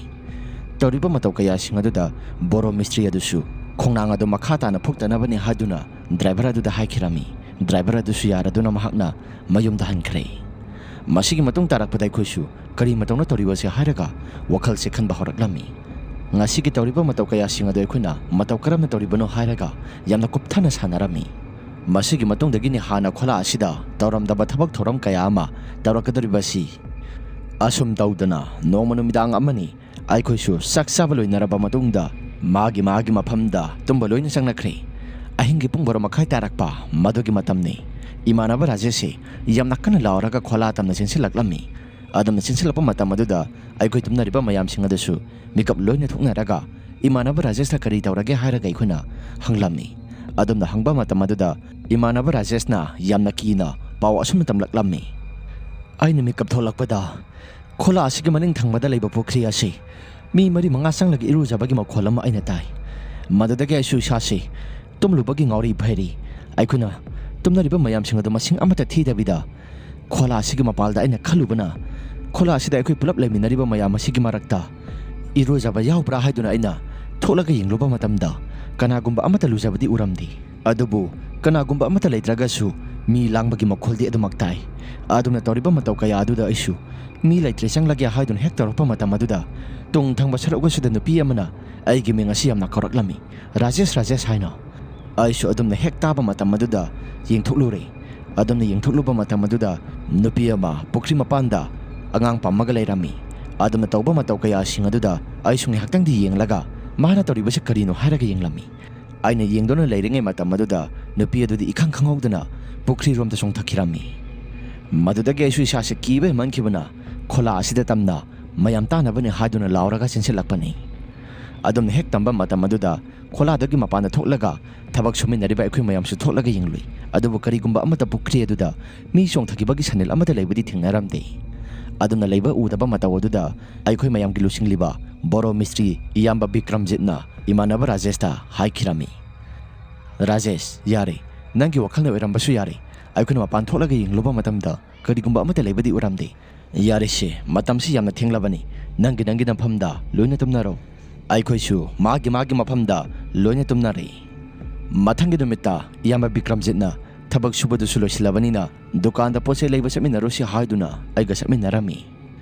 ꯇꯧꯔꯤꯕ ꯃꯇꯧ ꯀꯌꯥꯁꯤꯡ ꯑꯗꯨꯗ ꯕꯣꯔꯣ ꯃꯤꯁꯇ꯭ꯔꯤ ꯑꯗꯨꯁꯨ ꯈꯣꯡꯅꯥꯡ ꯑꯗꯨ ꯃꯈꯥ ꯇꯥꯅ ꯐꯨꯛꯇꯅꯕꯅꯤ ꯍꯥꯏꯗꯨꯅ ꯗ꯭ꯔꯥꯏꯚꯔ ꯑꯗꯨꯗ ꯍꯥꯏꯈꯤꯔꯝꯃꯤ꯫ ꯗ꯭ꯔꯥꯏꯚꯔ ꯑꯗꯨꯁꯨ ꯌꯥꯔꯗꯨꯅ ꯃꯍꯥꯛꯅ ꯃꯌꯨꯝꯗ ꯍꯟꯈ꯭ꯔꯦ꯫ ꯃꯁꯤꯒꯤ ꯃꯇꯨꯡ ꯇꯥꯔꯛꯄꯗ ꯑꯩꯈꯣꯏꯁꯨ ꯀꯔꯤ ꯃꯇꯧꯅ ꯇꯧꯔꯤꯕꯁꯦ ꯍꯥꯏꯔꯒ ꯋꯥꯈꯜꯁꯦ ꯈꯟꯕ ꯍꯧꯔꯛꯂꯝꯃꯤ꯫ ꯉꯁꯤꯒꯤ ꯇꯧꯔꯤꯕ ꯃꯇꯧ ꯀꯌꯥꯁꯤꯡ ꯑꯗꯨ ꯑꯩꯈꯣꯏꯅ ꯃꯇꯧ ꯀꯔꯝꯅ ꯇꯧꯔꯤꯕꯅꯣ ꯍꯥꯏꯔꯒ ꯌꯥꯝꯅ ꯀꯨꯞꯊꯅ ꯁꯥꯟꯅꯔꯝꯃꯤ꯫ ꯃꯁꯤꯒꯤ ꯃꯇꯨꯡꯗꯒꯤꯅꯤ ꯍꯥꯟꯅ ꯈꯣꯂꯥ ꯑꯁꯤꯗ ꯇꯧꯔꯝꯗꯕ ꯊꯕꯛ ꯊꯧꯔꯝ ꯀꯌꯥ ꯑꯃ ꯇꯧꯔꯛꯀꯗꯧꯔꯤꯕꯁꯤ꯫ ꯑꯁꯨꯝ ꯇꯧꯗꯅ ꯅꯣꯡꯃ ꯅꯨꯃꯤꯗꯥꯡ ꯑꯃꯅꯤ ꯑꯩꯈꯣꯏꯁꯨ ꯆꯥꯛ ꯆꯥꯕ ꯂꯣꯏꯅꯔꯕ ꯃꯇꯨꯡꯗ ꯃꯥꯒꯤ ꯃꯥꯒꯤ ꯃꯐꯝꯗ ꯇꯨꯝꯕ ꯂꯣꯏꯅ ꯆꯪꯅꯈ꯭ꯔꯦ꯫ ꯑꯍꯤꯡꯒꯤ ꯄꯨꯡ ꯕꯥꯔꯣ ꯃꯈꯥꯏ ꯇꯥꯔꯛꯄ ꯃꯗꯨꯒꯤ ꯃꯇꯝꯅꯤ꯫ ꯏꯃꯥꯟꯅꯕ ꯔꯥꯖꯦꯁꯁꯤ ꯌꯥꯝꯅ ꯀꯟꯅ ꯂꯥꯎꯔꯒ ꯈꯣꯂꯥ ꯇꯝꯅ ꯆꯦꯟꯁꯤꯜꯂꯛꯂꯝꯃꯤ꯫ ꯑꯗꯨꯝꯅ ꯆꯦꯟꯁꯤꯜꯂꯛꯄ ꯃꯇꯝ ꯑꯗꯨꯗ ꯑꯩꯈꯣꯏ ꯇꯨꯝꯅꯔꯤꯕ ꯃꯌꯥꯝꯁꯤꯡ ꯑꯗꯨꯁꯨ ꯃꯤꯀꯞ ꯂꯣꯏꯅ ꯊꯣꯛꯅꯔꯒ ꯏꯃꯥꯟꯅꯕ ꯔꯥꯖꯦꯁꯇ ꯀꯔꯤ ꯇꯧꯔꯒꯦ ꯍꯥꯏꯔꯒ ꯑꯩꯈꯣꯏꯅ ꯍꯪꯂꯝꯃꯤ꯫ ꯑꯗꯨꯝꯅ ꯍꯪꯕ ꯃꯇꯝ ꯑꯗꯨꯗ ꯏꯃꯥꯟꯅꯕ ꯔꯥꯖꯦꯁꯅ ꯌꯥꯝꯅ ꯀꯤꯅ ꯄꯥꯎ ꯑꯁꯨꯝꯅ ꯇꯝꯂꯛꯂꯝꯃꯤ꯫ ꯑꯩꯅ ꯃꯤꯀꯞ ꯊꯣꯛꯂꯛꯄꯗ ꯈꯣꯂꯥ ꯑꯁꯤꯒꯤ ꯃꯅꯤꯡ ꯊꯪꯕꯗ ꯂꯩꯕ ꯄꯨꯈ꯭ꯔꯤ ꯑꯁꯤ ꯃꯤ ꯃꯔꯤ ꯃꯉꯥ ꯆꯪꯂꯒ ꯏꯔꯨꯖꯕꯒꯤ ꯃꯈꯣꯜ ꯑꯃ ꯑꯩꯅ ꯇꯥꯏ꯫ ꯃꯗꯨꯗꯒꯤ ꯑꯩꯁꯨ ꯏꯁꯥꯁꯤ ꯇꯨꯝꯂꯨꯕꯒꯤ ꯉꯥꯎꯔꯤ ꯐꯩꯔꯤ꯫ ꯑꯩꯈꯣꯏꯅ ꯇꯨꯝꯅꯔꯤꯕ ꯃꯌꯥꯝꯁꯤꯡ ꯑꯗꯨ ꯃꯁꯤꯡ ꯑꯃꯠꯇ ꯊꯤꯗꯕꯤꯗ ꯈꯣꯂꯥ ꯑꯁꯤꯒꯤ ꯃꯄꯥꯜꯗ ꯑꯩꯅ ꯈꯜꯂꯨꯕꯅ, ꯈꯣꯂꯥ ꯑꯁꯤꯗ ꯑꯩꯈꯣꯏ ꯄꯨꯂꯞ ꯂꯩꯃꯤꯟꯅꯔꯤꯕ ꯃꯌꯥꯝ ꯑꯁꯤꯒꯤ ꯃꯔꯛꯇ ꯏꯔꯨꯖꯕ ꯌꯥꯎꯕ꯭ꯔꯥ ꯍꯥꯏꯗꯨꯅ ꯑꯩꯅ ꯊꯣꯛꯂꯒ ꯌꯦꯡꯂꯨꯕ ꯃꯇꯝꯗ ꯀꯅꯥꯒꯨꯝꯕ ꯑꯃꯠꯇ ꯂꯨꯖꯕꯗꯤ ꯎꯔꯝꯗꯦ꯫ ꯑꯗꯨꯕꯨ ꯀꯅꯥꯒꯨꯝꯕ ꯑꯃꯠꯇ ꯂꯩꯇ꯭ꯔꯒꯁꯨ ꯃꯤ ꯂꯥꯡꯕꯒꯤ ꯃꯈꯣꯜꯗꯤ ꯑꯗꯨꯃꯛ ꯇꯥꯏ꯫ ꯑꯗꯨꯅ ꯇꯧꯔꯤꯕ ꯃꯇꯧ ꯀꯌꯥ ꯑꯗꯨꯗ ꯑꯩꯁꯨ ꯃꯤ ꯂꯩꯇ꯭ꯔꯦ, ꯆꯪꯂꯒꯦ ꯍꯥꯏꯗꯨꯅ ꯍꯦꯛ ꯇꯧꯔꯛꯄ ꯃꯇꯝ ꯑꯗꯨꯗ ꯇꯨꯡ ꯊꯪꯕ ꯁꯔꯨꯛ ꯑꯁꯤꯗ ꯅꯨꯄꯤ ꯑꯃꯅ ꯑꯩꯒꯤ ꯃꯤꯡ ꯑꯁꯤ ꯌꯥꯝꯅ ꯀꯧꯔꯛꯂꯝꯃꯤ, "ꯔꯥꯖꯦꯁ, ꯔꯥꯖꯦꯁ" ꯍꯥꯏꯅ꯫ ꯑꯩꯁꯨ ꯑꯗꯨꯝꯅ ꯍꯦꯛ ꯇꯥꯕ ꯃꯇꯝ ꯑꯗꯨꯗ ꯌꯦꯡꯊꯣꯛꯂꯨꯔꯦ꯫ ꯑꯗꯨꯝꯅ ꯌꯦꯡꯊꯣꯛꯂꯨꯕ ꯃꯇꯝ ꯑꯗꯨꯗ ꯅꯨꯄꯤ ꯑꯃ ꯄꯨꯈ꯭ꯔꯤ ꯃꯄꯥꯟꯗ ꯑꯉꯥꯡ ꯄꯝꯃꯒ ꯂꯩꯔꯝꯃꯤ꯫ ꯑꯗꯨꯝꯅ ꯇꯧꯕ ꯃꯇꯧ ꯀꯌꯥꯁꯤꯡ ꯑꯗꯨꯗ ꯑꯩꯁꯨ ꯉꯥꯏꯍꯥꯛꯇꯪꯗꯤ ꯌꯦꯡꯂꯒ ꯃꯥꯅ ꯇꯧꯔꯤꯕꯁꯤ ꯀꯔꯤꯅꯣ ꯍꯥꯏꯔꯒ ꯌꯦꯡꯂꯝꯃꯤ꯫ ꯑꯩꯅ ꯌꯦꯡꯗꯨꯅ ꯂꯩꯔꯤꯉꯩ ꯃꯇꯝ ꯑꯗꯨꯗ ꯅꯨꯄꯤ ꯑꯗꯨꯗꯤ ꯏꯈꯪ ꯈꯪꯍꯧꯗꯅ ꯄꯨꯈ꯭ꯔꯤꯔꯣꯝꯗ ꯆꯣꯡꯊꯈꯤꯔꯝꯃꯤ꯫ ꯃꯗꯨꯗꯒꯤ ꯑꯩꯁꯨ ꯏꯁꯥꯁꯦ ꯀꯤꯕ ꯍꯦꯟꯃꯟꯈꯤꯕꯅ ꯈꯣꯂꯥ ꯑꯁꯤꯗ ꯇꯝꯅ ꯃꯌꯥꯝ ꯇꯥꯅꯕꯅꯤ ꯍꯥꯏꯗꯨꯅ ꯂꯥꯎꯔꯒ ꯆꯦꯟꯁꯤꯜꯂꯛꯄꯅꯤ꯫ ꯑꯗꯨꯝꯅ ꯍꯦꯛ ꯇꯝꯕ ꯃꯇꯝ ꯑꯗꯨꯗ ꯈꯣꯂꯥꯗꯒꯤ ꯃꯄꯥꯟꯗ ꯊꯣꯛꯂꯒ ꯊꯕꯛ ꯁꯨꯃꯤꯟꯅꯔꯤꯕ ꯑꯩꯈꯣꯏ ꯃꯌꯥꯝꯁꯨ ꯊꯣꯛꯂꯒ ꯌꯦꯡꯂꯨꯏ꯫ ꯑꯗꯨꯕꯨ ꯀꯔꯤꯒꯨꯝꯕ ꯑꯃꯠꯇ ꯄꯨꯈ꯭ꯔꯤ ꯑꯗꯨꯗ ꯃꯤ ꯆꯣꯡꯊꯈꯤꯕꯒꯤ ꯁꯅꯤꯜ ꯑꯃꯠꯇ ꯂꯩꯕꯗꯤ ꯊꯦꯡꯅꯔꯝꯗꯦ꯫ ꯑꯗꯨꯝꯅ ꯂꯩꯕ ꯎꯗꯕ ꯃꯇꯧ ꯑꯗꯨꯗ ꯑꯩꯈꯣꯏ ꯃꯌꯥꯝꯒꯤ ꯂꯨꯆꯤꯡꯂꯤꯕ ꯕꯣꯔꯣ ꯃꯤꯁꯇ꯭ꯔꯤ ꯏꯌꯥꯝꯕ ꯕꯤꯀ꯭ꯔꯝꯖꯤꯠꯅ ꯏꯃꯥꯟꯅꯕ ꯔꯥꯖꯦꯁꯇ ꯍꯥꯏꯈꯤꯔꯝꯃꯤ, "ꯔꯥꯖꯦꯁ, ꯌꯥꯔꯦ, ꯅꯪꯒꯤ ꯋꯥꯈꯜꯅ ꯑꯣꯏꯔꯝꯕꯁꯨ ꯌꯥꯔꯦ꯫ ꯑꯩꯈꯣꯏꯅ ꯃꯄꯥꯟ ꯊꯣꯛꯂꯒ ꯌꯦꯡꯂꯨꯕ ꯃꯇꯝꯗ ꯀꯔꯤꯒꯨꯝꯕ ꯑꯃꯠꯇ ꯂꯩꯕꯗꯤ ꯎꯔꯝꯗꯦ꯫ ꯌꯥꯔꯦꯁꯦ, ꯃꯇꯝꯁꯤ ꯌꯥꯝꯅ ꯊꯦꯡꯂꯕꯅꯤ꯫ ꯅꯪꯒꯤ ꯅꯪꯒꯤ ꯅꯐꯝꯗ ꯂꯣꯏꯅ ꯇꯨꯝꯅꯔꯣ꯫ ꯑꯩꯈꯣꯏꯁꯨ ꯃꯥꯒꯤ ꯃꯥꯒꯤ ꯃꯐꯝꯗ ꯂꯣꯏꯅ ꯇꯨꯝꯅꯔꯦ꯫ ꯃꯊꯪꯒꯤ ꯅꯨꯃꯤꯠꯇ ꯏꯌꯥꯝꯕ ꯕꯤꯀ꯭ꯔꯝꯖꯤꯠꯅ ꯊꯕꯛ ꯁꯨꯕꯗꯨꯁꯨ ꯂꯣꯏꯁꯤꯜꯂꯕꯅꯤꯅ ꯗꯨꯀꯥꯟꯗ ꯄꯣꯠ ꯆꯩ ꯂꯩꯕ ꯆꯠꯃꯤꯟꯅꯔꯨꯁꯤ ꯍꯥꯏꯗꯨꯅ ꯑꯩꯒ ꯆꯠꯃꯤꯟꯅꯔꯝꯃꯤ꯫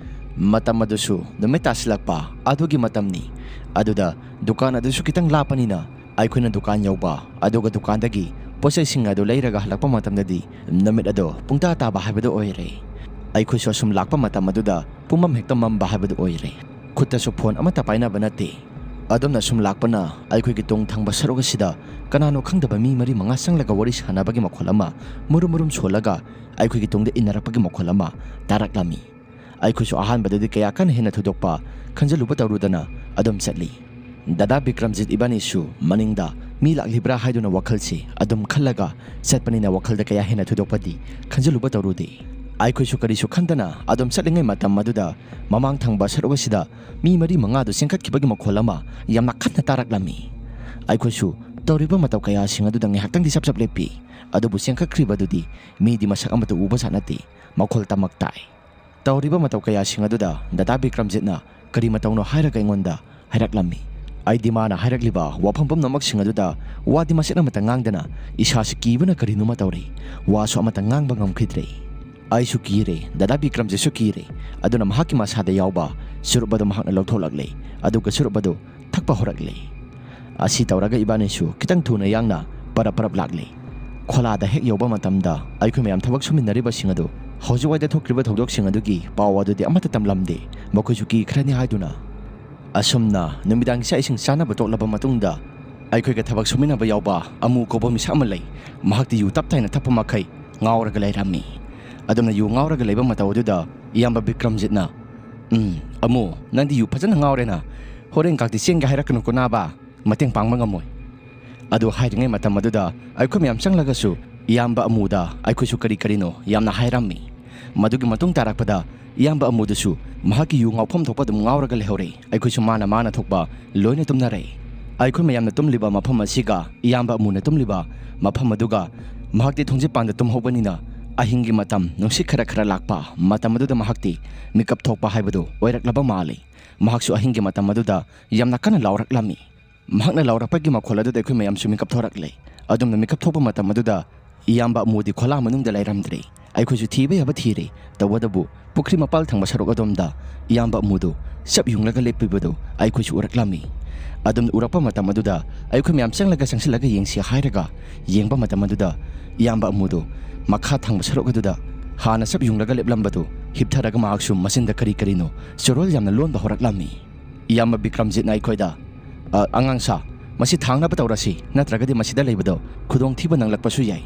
ꯃꯇꯝ ꯑꯗꯨꯁꯨ ꯅꯨꯃꯤꯠ ꯇꯥꯁꯤꯜꯂꯛꯄ ꯑꯗꯨꯒꯤ ꯃꯇꯝꯅꯤ꯫ ꯑꯗꯨꯗ ꯗꯨꯀꯥꯟ ꯑꯗꯨꯁꯨ ꯈꯤꯇꯪ ꯂꯥꯞꯄꯅꯤꯅ ꯑꯩꯈꯣꯏꯅ ꯗꯨꯀꯥꯟ ꯌꯧꯕ, ꯑꯗꯨꯒ ꯗꯨꯀꯥꯟꯗꯒꯤ ꯄꯣꯠ ꯆꯩꯁꯤꯡ ꯑꯗꯨ ꯂꯩꯔꯒ ꯍꯜꯂꯛꯄ ꯃꯇꯝꯗꯗꯤ ꯅꯨꯃꯤꯠ ꯑꯗꯣ ꯄꯨꯡꯇꯥ ꯇꯥꯕ ꯍꯥꯏꯕꯗꯨ ꯑꯣꯏꯔꯦ꯫ ꯑꯩꯈꯣꯏꯁꯨ ꯑꯁꯨꯝ ꯂꯥꯛꯄ ꯃꯇꯝ ꯑꯗꯨꯗ ꯄꯨꯝꯃꯝ ꯍꯦꯛꯇ ꯃꯝꯕ ꯍꯥꯏꯕꯗꯨ ꯑꯣꯏꯔꯦ꯫ ꯈꯨꯠꯇꯁꯨ ꯐꯣꯟ ꯑꯃꯠꯇ ꯄꯥꯏꯅꯕ ꯅꯠꯇꯦ꯫ ꯑꯗꯨꯝꯅ ꯁꯨꯝ ꯂꯥꯛꯄꯅ ꯑꯩꯈꯣꯏꯒꯤ ꯇꯨꯡ ꯊꯪꯕ ꯁꯔꯨꯛ ꯑꯁꯤꯗ ꯀꯅꯥꯅꯣ ꯈꯪꯗꯕ ꯃꯤ ꯃꯔꯤ ꯃꯉꯥ ꯆꯪꯂꯒ ꯋꯥꯔꯤ ꯁꯥꯟꯅꯕꯒꯤ ꯃꯈꯣꯜ ꯑꯃ, ꯃꯨꯔꯨꯝ ꯃꯨꯔꯨꯝ ꯁꯣꯜꯂꯒ ꯑꯩꯈꯣꯏꯒꯤ ꯇꯨꯡꯗ ꯏꯟꯅꯔꯛꯄꯒꯤ ꯃꯈꯣꯜ ꯑꯃ ꯇꯥꯔꯛꯂꯝꯃꯤ꯫ ꯑꯩꯈꯣꯏꯁꯨ ꯑꯍꯥꯟꯕꯗꯗꯤ ꯀꯌꯥ ꯀꯟꯅ ꯍꯦꯟꯅ ꯊꯣꯏꯗꯣꯛꯄ ꯈꯟꯖꯜꯂꯨꯕ ꯇꯧꯔꯨꯗꯅ ꯑꯗꯨꯝ ꯆꯠꯂꯤ꯫ ꯗꯗꯥ ꯕꯤꯀ꯭ꯔꯝꯖꯤꯠ ꯏꯕꯥꯅꯤꯁꯨ ꯃꯅꯤꯡꯗ ꯃꯤ ꯂꯥꯛꯂꯤꯕ꯭ꯔꯥ ꯍꯥꯏꯗꯨꯅ ꯋꯥꯈꯜꯁꯤ ꯑꯗꯨꯝ ꯈꯜꯂꯒ ꯆꯠꯄꯅꯤꯅ ꯋꯥꯈꯜꯗ ꯀꯌꯥ ꯍꯦꯟꯅ ꯊꯣꯏꯗꯣꯛꯄꯗꯤ ꯈꯟꯖꯜꯂꯨꯕ ꯇꯧꯔꯨꯗꯦ꯫ ꯑꯩꯈꯣꯏꯁꯨ ꯀꯔꯤꯁꯨ ꯈꯟꯗꯅ ꯑꯗꯨꯝ ꯆꯠꯂꯤꯉꯩ ꯃꯇꯝ ꯑꯗꯨꯗ ꯃꯃꯥꯡ ꯊꯪꯕ ꯁꯔꯨꯛ ꯑꯁꯤꯗ ꯃꯤ ꯃꯔꯤ ꯃꯉꯥꯗꯨ ꯆꯦꯟꯈꯠꯈꯤꯕꯒꯤ ꯃꯈꯣꯜ ꯑꯃ ꯌꯥꯝꯅ ꯀꯟꯅ ꯇꯥꯔꯛꯂꯝꯃꯤ꯫ ꯑꯩꯈꯣꯏꯁꯨ ꯇꯧꯔꯤꯕ ꯃꯇꯧ ꯀꯌꯥꯁꯤꯡ ꯑꯗꯨꯗ ꯉꯥꯏꯍꯥꯛꯇꯪꯗꯤ ꯆꯞ ꯆꯞ ꯂꯦꯞꯄꯤ꯫ ꯑꯗꯨꯕꯨ ꯆꯦꯟꯈꯠꯈ꯭ꯔꯤꯕꯗꯨꯗꯤ ꯃꯤꯗꯤ ꯃꯁꯛ ꯑꯃꯠꯇ ꯎꯕ ꯖꯥꯠ ꯅꯠꯇꯦ, ꯃꯈꯣꯜ ꯇꯃꯛ ꯇꯥꯏ꯫ ꯇꯧꯔꯤꯕ ꯃꯇꯧ ꯀꯌꯥꯁꯤꯡ ꯑꯗꯨꯗ ꯗꯗꯥ ꯕꯤꯀ꯭ꯔꯝꯖꯤꯠꯅ ꯀꯔꯤ ꯃꯇꯧꯅꯣ ꯍꯥꯏꯔꯒ ꯑꯩꯉꯣꯟꯗ ꯍꯥꯏꯔꯛꯂꯝꯃꯤ꯫ ꯑꯩꯗꯤ ꯃꯥꯅ ꯍꯥꯏꯔꯛꯂꯤꯕ ꯋꯥꯐꯝ ꯄꯨꯝꯅꯃꯛꯁꯤꯡ ꯑꯗꯨꯗ ꯋꯥꯗꯤ ꯃꯆꯦꯠ ꯑꯃꯠꯇ ꯉꯥꯡꯗꯅ ꯏꯁꯥꯁꯤ ꯀꯤꯕꯅ ꯀꯔꯤꯅꯣꯃ ꯇꯧꯔꯦ꯫ ꯋꯥꯁꯨ ꯑꯃꯠꯇ ꯉꯥꯡꯕ ꯉꯝꯈꯤꯗ꯭ꯔꯦ꯫ ꯑꯩꯁꯨ ꯀꯤꯔꯦ, ꯗꯗꯥ ꯕꯤꯀ꯭ꯔꯝꯖꯤꯠꯁꯨ ꯀꯤꯔꯦ꯫ ꯑꯗꯨꯅ ꯃꯍꯥꯛꯀꯤ ꯃꯁꯥꯗ ꯌꯥꯎꯕ ꯆꯨꯔꯨꯞ ꯑꯗꯨ ꯃꯍꯥꯛꯅ ꯂꯧꯊꯣꯛꯂꯛꯂꯦ, ꯑꯗꯨꯒ ꯆꯨꯔꯨꯞ ꯑꯗꯨ ꯊꯛꯄ ꯍꯧꯔꯛꯂꯦ꯫ ꯑꯁꯤ ꯇꯧꯔꯒ ꯏꯕꯥꯅꯤꯁꯨ ꯈꯤꯇꯪ ꯊꯨꯅ ꯌꯥꯡꯅ ꯄꯔꯞ ꯄꯔꯞ ꯂꯥꯛꯂꯦ꯫ ꯈꯣꯂꯥꯗ ꯍꯦꯛ ꯌꯧꯕ ꯃꯇꯝꯗ ꯑꯩꯈꯣꯏ ꯃꯌꯥꯝ ꯊꯕꯛ ꯁꯨꯃꯤꯟꯅꯔꯤꯕꯁꯤꯡ ꯑꯗꯨ ꯍꯧꯖꯤꯛꯋꯥꯏꯗ ꯊꯣꯛꯈ꯭ꯔꯤꯕ ꯊꯧꯗꯣꯛꯁꯤꯡ ꯑꯗꯨꯒꯤ ꯄꯥꯎ ꯑꯗꯨꯗꯤ ꯑꯃꯠꯇ ꯇꯝꯂꯝꯗꯦ꯫ ꯃꯈꯣꯏꯁꯨ ꯀꯤꯈ꯭ꯔꯅꯤ ꯍꯥꯏꯗꯨꯅ꯫ ꯑꯁꯨꯝꯅ ꯅꯨꯃꯤꯗꯥꯡꯒꯤ ꯆꯥꯛ ꯏꯁꯤꯡ ꯆꯥꯅꯕ ꯇꯣꯛꯂꯕ ꯃꯇꯨꯡꯗ ꯑꯩꯈꯣꯏꯒ ꯊꯕꯛ ꯁꯨꯃꯤꯟꯅꯕ ꯌꯥꯎꯕ ꯑꯃꯨ ꯀꯧꯕ ꯃꯤꯁꯛ ꯑꯃ ꯂꯩ꯫ ꯃꯍꯥꯛꯇꯤ ꯌꯨ ꯇꯞ ꯇꯥꯏꯅ ꯊꯛꯄ ꯃꯈꯩ ꯉꯥꯎꯔꯒ ꯂꯩꯔꯝꯃꯤ꯫ ꯑꯗꯨꯝꯅ ꯌꯨ ꯉꯥꯎꯔꯒ ꯂꯩꯕ ꯃꯇꯧ ꯑꯗꯨꯗ ꯏꯌꯥꯝꯕ ꯕꯤꯀ꯭ꯔꯝꯖꯤꯠꯅ, "ꯎꯝ, ꯑꯃꯨ, ꯅꯪꯗꯤ ꯌꯨ ꯐꯖꯅ ꯉꯥꯎꯔꯦꯅ꯫ ꯍꯣꯔꯦꯟ ꯀꯥꯡꯇꯤ ꯆꯦꯟꯒꯦ ꯍꯥꯏꯔꯛꯀꯅꯨꯀꯣ ꯅꯥꯕ, ꯃꯇꯦꯡ ꯄꯥꯡꯕ ꯉꯝꯃꯣꯏ"꯫ ꯑꯗꯨ ꯍꯥꯏꯔꯤꯉꯩ ꯃꯇꯝ ꯑꯗꯨꯗ ꯑꯩꯈꯣꯏ ꯃꯌꯥꯝ ꯆꯪꯂꯒꯁꯨ ꯏꯌꯥꯝꯕ ꯑꯃꯨꯗ ꯑꯩꯈꯣꯏꯁꯨ ꯀꯔꯤ ꯀꯔꯤꯅꯣ ꯌꯥꯝꯅ ꯍꯥꯏꯔꯝꯃꯤ꯫ ꯃꯗꯨꯒꯤ ꯃꯇꯨꯡ ꯇꯥꯔꯛꯄꯗ ꯏꯌꯥꯝꯕ ꯑꯃꯨꯗꯨꯁꯨ ꯃꯍꯥꯛꯀꯤ ꯌꯨ ꯉꯥꯎꯐꯝ ꯊꯣꯛꯄ ꯑꯗꯨꯝ ꯉꯥꯎꯔꯒ ꯂꯩꯍꯧꯔꯦ꯫ ꯑꯩꯈꯣꯏꯁꯨ ꯃꯥꯅ ꯃꯥꯅ ꯊꯣꯛꯄ ꯂꯣꯏꯅ ꯇꯨꯝꯅꯔꯦ꯫ ꯑꯩꯈꯣꯏ ꯃꯌꯥꯝꯅ ꯇꯨꯝꯂꯤꯕ ꯃꯐꯝ ꯑꯁꯤꯒ ꯏꯌꯥꯝꯕ ꯑꯃꯨꯅ ꯇꯨꯝꯂꯤꯕ ꯃꯐꯝ ꯑꯗꯨꯒ ꯃꯍꯥꯛꯇꯤ ꯊꯣꯡꯖꯤꯠꯄꯥꯟꯗ ꯇꯨꯝꯍꯧꯕꯅꯤꯅ ꯑꯍꯤꯡꯒꯤ ꯃꯇꯝ ꯅꯨꯡꯁꯤꯠ ꯈꯔ ꯈꯔ ꯂꯥꯛꯄ ꯃꯇꯝ ꯑꯗꯨꯗ ꯃꯍꯥꯛꯇꯤ ꯃꯤꯀꯞ ꯊꯣꯛꯄ ꯍꯥꯏꯕꯗꯨ ꯑꯣꯏꯔꯛꯂꯕ ꯃꯥꯜꯂꯤ꯫ ꯃꯍꯥꯛꯁꯨ ꯑꯍꯤꯡꯒꯤ ꯃꯇꯝ ꯑꯗꯨꯗ ꯌꯥꯝꯅ ꯀꯟꯅ ꯂꯥꯎꯔꯛꯂꯝꯃꯤ꯫ ꯃꯍꯥꯛꯅ ꯂꯥꯎꯔꯛꯄꯒꯤ ꯃꯈꯣꯜ ꯑꯗꯨꯗ ꯑꯩꯈꯣꯏ ꯃꯌꯥꯝꯁꯨ ꯃꯤꯀꯞ ꯊꯣꯔꯛꯂꯦ꯫ ꯑꯗꯨꯝꯅ ꯃꯤꯀꯞ ꯊꯣꯛꯄ ꯃꯇꯝ ꯑꯗꯨꯗ ꯏꯌꯥꯝꯕ ꯑꯃꯨꯗꯤ ꯈꯣꯂꯥ ꯃꯅꯨꯡꯗ ꯂꯩꯔꯝꯗ꯭ꯔꯦ꯫ ꯑꯩꯈꯣꯏꯁꯨ ꯊꯤꯕ ꯌꯥꯕ ꯊꯤꯔꯦ, ꯇꯧꯕꯇꯕꯨ ꯄꯨꯈ꯭ꯔꯤ ꯃꯄꯥꯜ ꯊꯪꯕ ꯁꯔꯨꯛ ꯑꯗꯣꯝꯗ ꯏꯌꯥꯝꯕ ꯑꯃꯨꯗꯨ ꯆꯞ ꯌꯨꯡꯂꯒ ꯂꯦꯞꯄꯤꯕꯗꯨ ꯑꯩꯈꯣꯏꯁꯨ ꯎꯔꯛꯂꯝꯃꯤ꯫ ꯑꯗꯨꯝ ꯎꯔꯛꯄ ꯃꯇꯝ ꯑꯗꯨꯗ ꯑꯩꯈꯣꯏ ꯃꯌꯥꯝ ꯆꯪꯂꯒ ꯆꯪꯁꯤꯜꯂꯒ ꯌꯦꯡꯁꯤ ꯍꯥꯏꯔꯒ ꯌꯦꯡꯕ ꯃꯇꯝ ꯑꯗꯨꯗ ꯏꯌꯥꯝꯕ ꯑꯃꯨꯗꯨ ꯃꯈꯥ ꯊꯪꯕ ꯁꯔꯨꯛ ꯑꯗꯨꯗ ꯍꯥꯟꯅ ꯆꯞ ꯌꯨꯡꯂꯒ ꯂꯦꯞꯂꯝꯕꯗꯨ ꯍꯤꯞꯊꯔꯒ ꯃꯍꯥꯛꯁꯨ ꯃꯆꯤꯟꯗ ꯀꯔꯤ ꯀꯔꯤꯅꯣ ꯆꯣꯔꯣꯜ ꯌꯥꯝꯅ ꯂꯣꯟꯕ ꯍꯧꯔꯛꯂꯝꯃꯤ꯫ ꯏꯌꯥꯝꯕ ꯕꯤꯀ꯭ꯔꯝꯖꯤꯠꯅ ꯑꯩꯈꯣꯏꯗ, "ꯑ, ꯑꯉꯥꯡ ꯁꯥ, ꯃꯁꯤ ꯊꯥꯡꯅꯕ ꯇꯧꯔꯁꯤ, ꯅꯠꯇ꯭ꯔꯒꯗꯤ ꯃꯁꯤꯗ ꯂꯩꯕꯗꯣ ꯈꯨꯗꯣꯡꯊꯤꯕ ꯅꯪꯂꯛꯄꯁꯨ ꯌꯥꯏ"꯫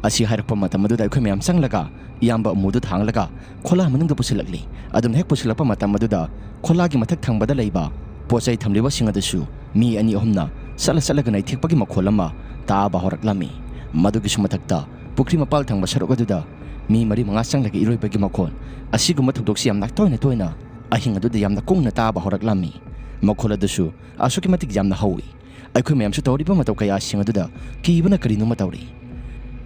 ꯑꯁꯤ ꯍꯥꯏꯔꯛꯄ ꯃꯇꯝ ꯑꯗꯨꯗ ꯑꯩꯈꯣꯏ ꯃꯌꯥꯝ ꯆꯪꯂꯒ ꯏꯌꯥꯝꯕ ꯑꯃꯨꯗꯨ ꯊꯥꯡꯂꯒ ꯈꯣꯂꯥ ꯃꯅꯨꯡꯗ ꯄꯨꯁꯤꯜꯂꯛꯂꯤ꯫ ꯑꯗꯨꯝ ꯍꯦꯛ ꯄꯨꯁꯤꯜꯂꯛꯄ ꯃꯇꯝ ꯑꯗꯨꯗ ꯈꯣꯂꯥꯒꯤ ꯃꯊꯛ ꯊꯪꯕꯗ ꯂꯩꯕ ꯄꯣꯠ ꯆꯩ ꯊꯝꯂꯤꯕꯁꯤꯡ ꯑꯗꯨꯁꯨ ꯃꯤ ꯑꯅꯤ ꯑꯍꯨꯝꯅ ꯆꯠꯂ ꯆꯠꯂꯒ ꯅꯩꯊꯦꯛꯄꯒꯤ ꯃꯈꯣꯜ ꯑꯃ ꯇꯥꯕ ꯍꯧꯔꯛꯂꯝꯃꯤ꯫ ꯃꯗꯨꯒꯤꯁꯨ ꯃꯊꯛꯇ ꯄꯨꯈ꯭ꯔꯤ ꯃꯄꯥꯜ ꯊꯪꯕ ꯁꯔꯨꯛ ꯑꯗꯨꯗ ꯃꯤ ꯃꯔꯤ ꯃꯉꯥ ꯆꯪꯂꯒ ꯏꯔꯣꯏꯕꯒꯤ ꯃꯈꯣꯜ꯫ ꯑꯁꯤꯒꯨꯝꯕ ꯊꯧꯗꯣꯛꯁꯤ ꯌꯥꯝꯅ ꯇꯣꯏꯅ ꯇꯣꯏꯅ ꯑꯍꯤꯡ ꯑꯗꯨꯗ ꯌꯥꯝꯅ ꯀꯨꯡꯅ ꯇꯥꯕ ꯍꯧꯔꯛꯂꯝꯃꯤ꯫ ꯃꯈꯣꯜ ꯑꯗꯨꯁꯨ ꯑꯁꯨꯛꯀꯤ ꯃꯇꯤꯛ ꯌꯥꯝꯅ ꯍꯧꯏ꯫ ꯑꯩꯈꯣꯏ ꯃꯌꯥꯝꯁꯨ ꯇꯧꯔꯤꯕ ꯃꯇꯧ ꯀꯌꯥꯁꯤꯡ ꯑꯗꯨꯗ ꯀꯤꯕꯅ ꯀꯔꯤꯅꯣꯃ ꯇꯧꯔꯤ꯫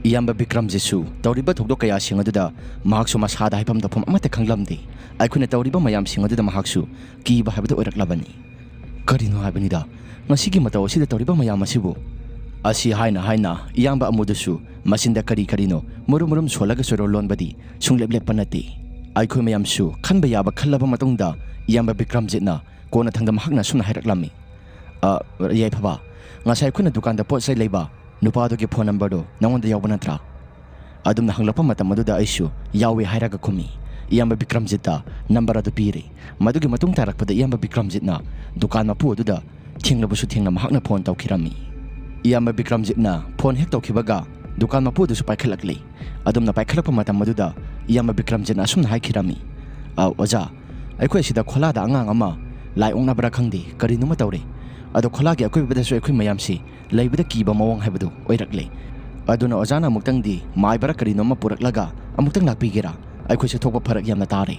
ꯏꯌꯥꯝꯕ ꯕꯤꯀ꯭ꯔꯝꯖꯤꯠꯁꯨ ꯇꯧꯔꯤꯕ ꯊꯧꯗꯣꯛ ꯀꯌꯥꯁꯤꯡ ꯑꯗꯨꯗ ꯃꯍꯥꯛꯁꯨ ꯃꯁꯥꯗ ꯍꯥꯏꯐꯝ ꯇꯧꯐꯝ ꯑꯃꯠꯇ ꯈꯪꯂꯝꯗꯦ꯫ ꯑꯩꯈꯣꯏꯅ ꯇꯧꯔꯤꯕ ꯃꯌꯥꯝꯁꯤꯡ ꯑꯗꯨꯗ ꯃꯍꯥꯛꯁꯨ ꯀꯤꯕ ꯍꯥꯏꯕꯗꯨ ꯑꯣꯏꯔꯛꯂꯕꯅꯤ꯫ "ꯀꯔꯤꯅꯣ ꯍꯥꯏꯕꯅꯤꯗ, ꯉꯁꯤꯒꯤ ꯃꯇꯧ ꯑꯁꯤꯗ ꯇꯧꯔꯤꯕ ꯃꯌꯥꯝ ꯑꯁꯤꯕꯨ?" ꯑꯁꯤ ꯍꯥꯏꯅ ꯍꯥꯏꯅ ꯏꯌꯥꯝꯕ ꯑꯃꯨꯗꯨꯁꯨ ꯃꯆꯤꯟꯗ ꯀꯔꯤ ꯀꯔꯤꯅꯣ ꯃꯔꯨꯝ ꯃꯔꯨꯝ ꯁꯣꯜꯂꯒ ꯆꯣꯏꯔꯣꯜ ꯂꯣꯟꯕꯗꯤ ꯁꯨꯡꯂꯦꯞ ꯂꯦꯞꯄ ꯅꯠꯇꯦ꯫ ꯑꯩꯈꯣꯏ ꯃꯌꯥꯝꯁꯨ ꯈꯟꯕ ꯌꯥꯕ ꯈꯜꯂꯕ ꯃꯇꯨꯡꯗ ꯏꯌꯥꯝꯕ ꯕꯤꯀ꯭ꯔꯝꯖꯤꯠꯅ ꯀꯣꯟꯅꯊꯪꯗ ꯃꯍꯥꯛꯅ ꯑꯁꯨꯝꯅ ꯍꯥꯏꯔꯛꯂꯝꯃꯤ꯫ "ꯑ, ꯌꯥꯏꯐꯕ, ꯉꯁꯥꯏ ꯑꯩꯈꯣꯏꯅ ꯗꯨꯀꯥꯟꯗ ꯄꯣꯠ ꯆꯩ ꯂꯩꯕ ꯅꯨꯄꯥꯗꯨꯒꯤ ꯐꯣꯟ ꯅꯝꯕꯔꯗꯨ ꯅꯉꯣꯟꯗ ꯌꯥꯎꯕ ꯅꯠꯇ꯭ꯔꯥ?" ꯑꯗꯨꯝꯅ ꯍꯪꯂꯛꯄ ꯃꯇꯝ ꯑꯗꯨꯗ ꯑꯩꯁꯨ "ꯌꯥꯎꯏ" ꯍꯥꯏꯔꯒ ꯈꯨꯝꯃꯤ꯫ ꯏꯌꯥꯝꯕ ꯕꯤꯀ꯭ꯔꯝꯖꯤꯠꯇ ꯅꯝꯕꯔ ꯑꯗꯨ ꯄꯤꯔꯦ꯫ ꯃꯗꯨꯒꯤ ꯃꯇꯨꯡ ꯇꯥꯔꯛꯄꯗ ꯏꯌꯥꯝꯕ ꯕꯤꯀ꯭ꯔꯝꯖꯤꯠꯅ ꯗꯨꯀꯥꯟ ꯃꯄꯨ ꯑꯗꯨꯗ ꯊꯦꯡꯂꯕꯁꯨ ꯊꯦꯡꯅ ꯃꯍꯥꯛꯅ ꯐꯣꯟ ꯇꯧꯈꯤꯔꯝꯃꯤ꯫ ꯏꯌꯥꯝꯕ ꯕꯤꯀ꯭ꯔꯝꯖꯤꯠꯅ ꯐꯣꯟ ꯍꯦꯛ ꯇꯧꯈꯤꯕꯒ ꯗꯨꯀꯥꯟ ꯃꯄꯨ ꯑꯗꯨꯁꯨ ꯄꯥꯏꯈꯠꯂꯛꯂꯤ꯫ ꯑꯗꯨꯝꯅ ꯄꯥꯏꯈꯠꯂꯛꯄ ꯃꯇꯝ ꯑꯗꯨꯗ ꯏꯌꯥꯝꯕ ꯕꯤꯀ꯭ꯔꯝꯖꯤꯠꯅ ꯑꯁꯨꯝꯅ ꯍꯥꯏꯈꯤꯔꯝꯃꯤ, "ꯑ, ꯑꯣꯖꯥ, ꯑꯩꯈꯣꯏ ꯑꯁꯤꯗ ꯈꯣꯂꯥꯗ ꯑꯉꯥꯡ ꯑꯃ ꯂꯥꯏ ꯑꯣꯛꯅꯕ꯭ꯔꯥ ꯈꯪꯗꯦ, ꯀꯔꯤꯅꯣꯃ ꯇꯧꯔꯦ꯫ ꯑꯗꯣ ꯈꯣꯂꯥꯒꯤ ꯑꯀꯣꯏꯕꯗꯁꯨ ꯑꯩꯈꯣꯏ ꯃꯌꯥꯝꯁꯤ ꯂꯩꯕꯗ ꯀꯤꯕ ꯃꯑꯣꯡ ꯍꯥꯏꯕꯗꯨ ꯑꯣꯏꯔꯛꯂꯦ꯫ ꯑꯗꯨꯅ ꯑꯣꯖꯥꯅ ꯑꯃꯨꯛꯇꯪꯗꯤ ꯃꯥꯏꯕꯔ ꯀꯔꯤꯅꯣꯝꯃ ꯄꯨꯔꯛꯂꯒ ꯑꯃꯨꯛꯇꯪ ꯂꯥꯛꯄꯤꯒꯦꯔꯥ? ꯑꯩꯈꯣꯏꯁꯦ ꯊꯣꯛꯄ ꯐꯔꯛ ꯌꯥꯝꯅ ꯇꯥꯔꯦ"꯫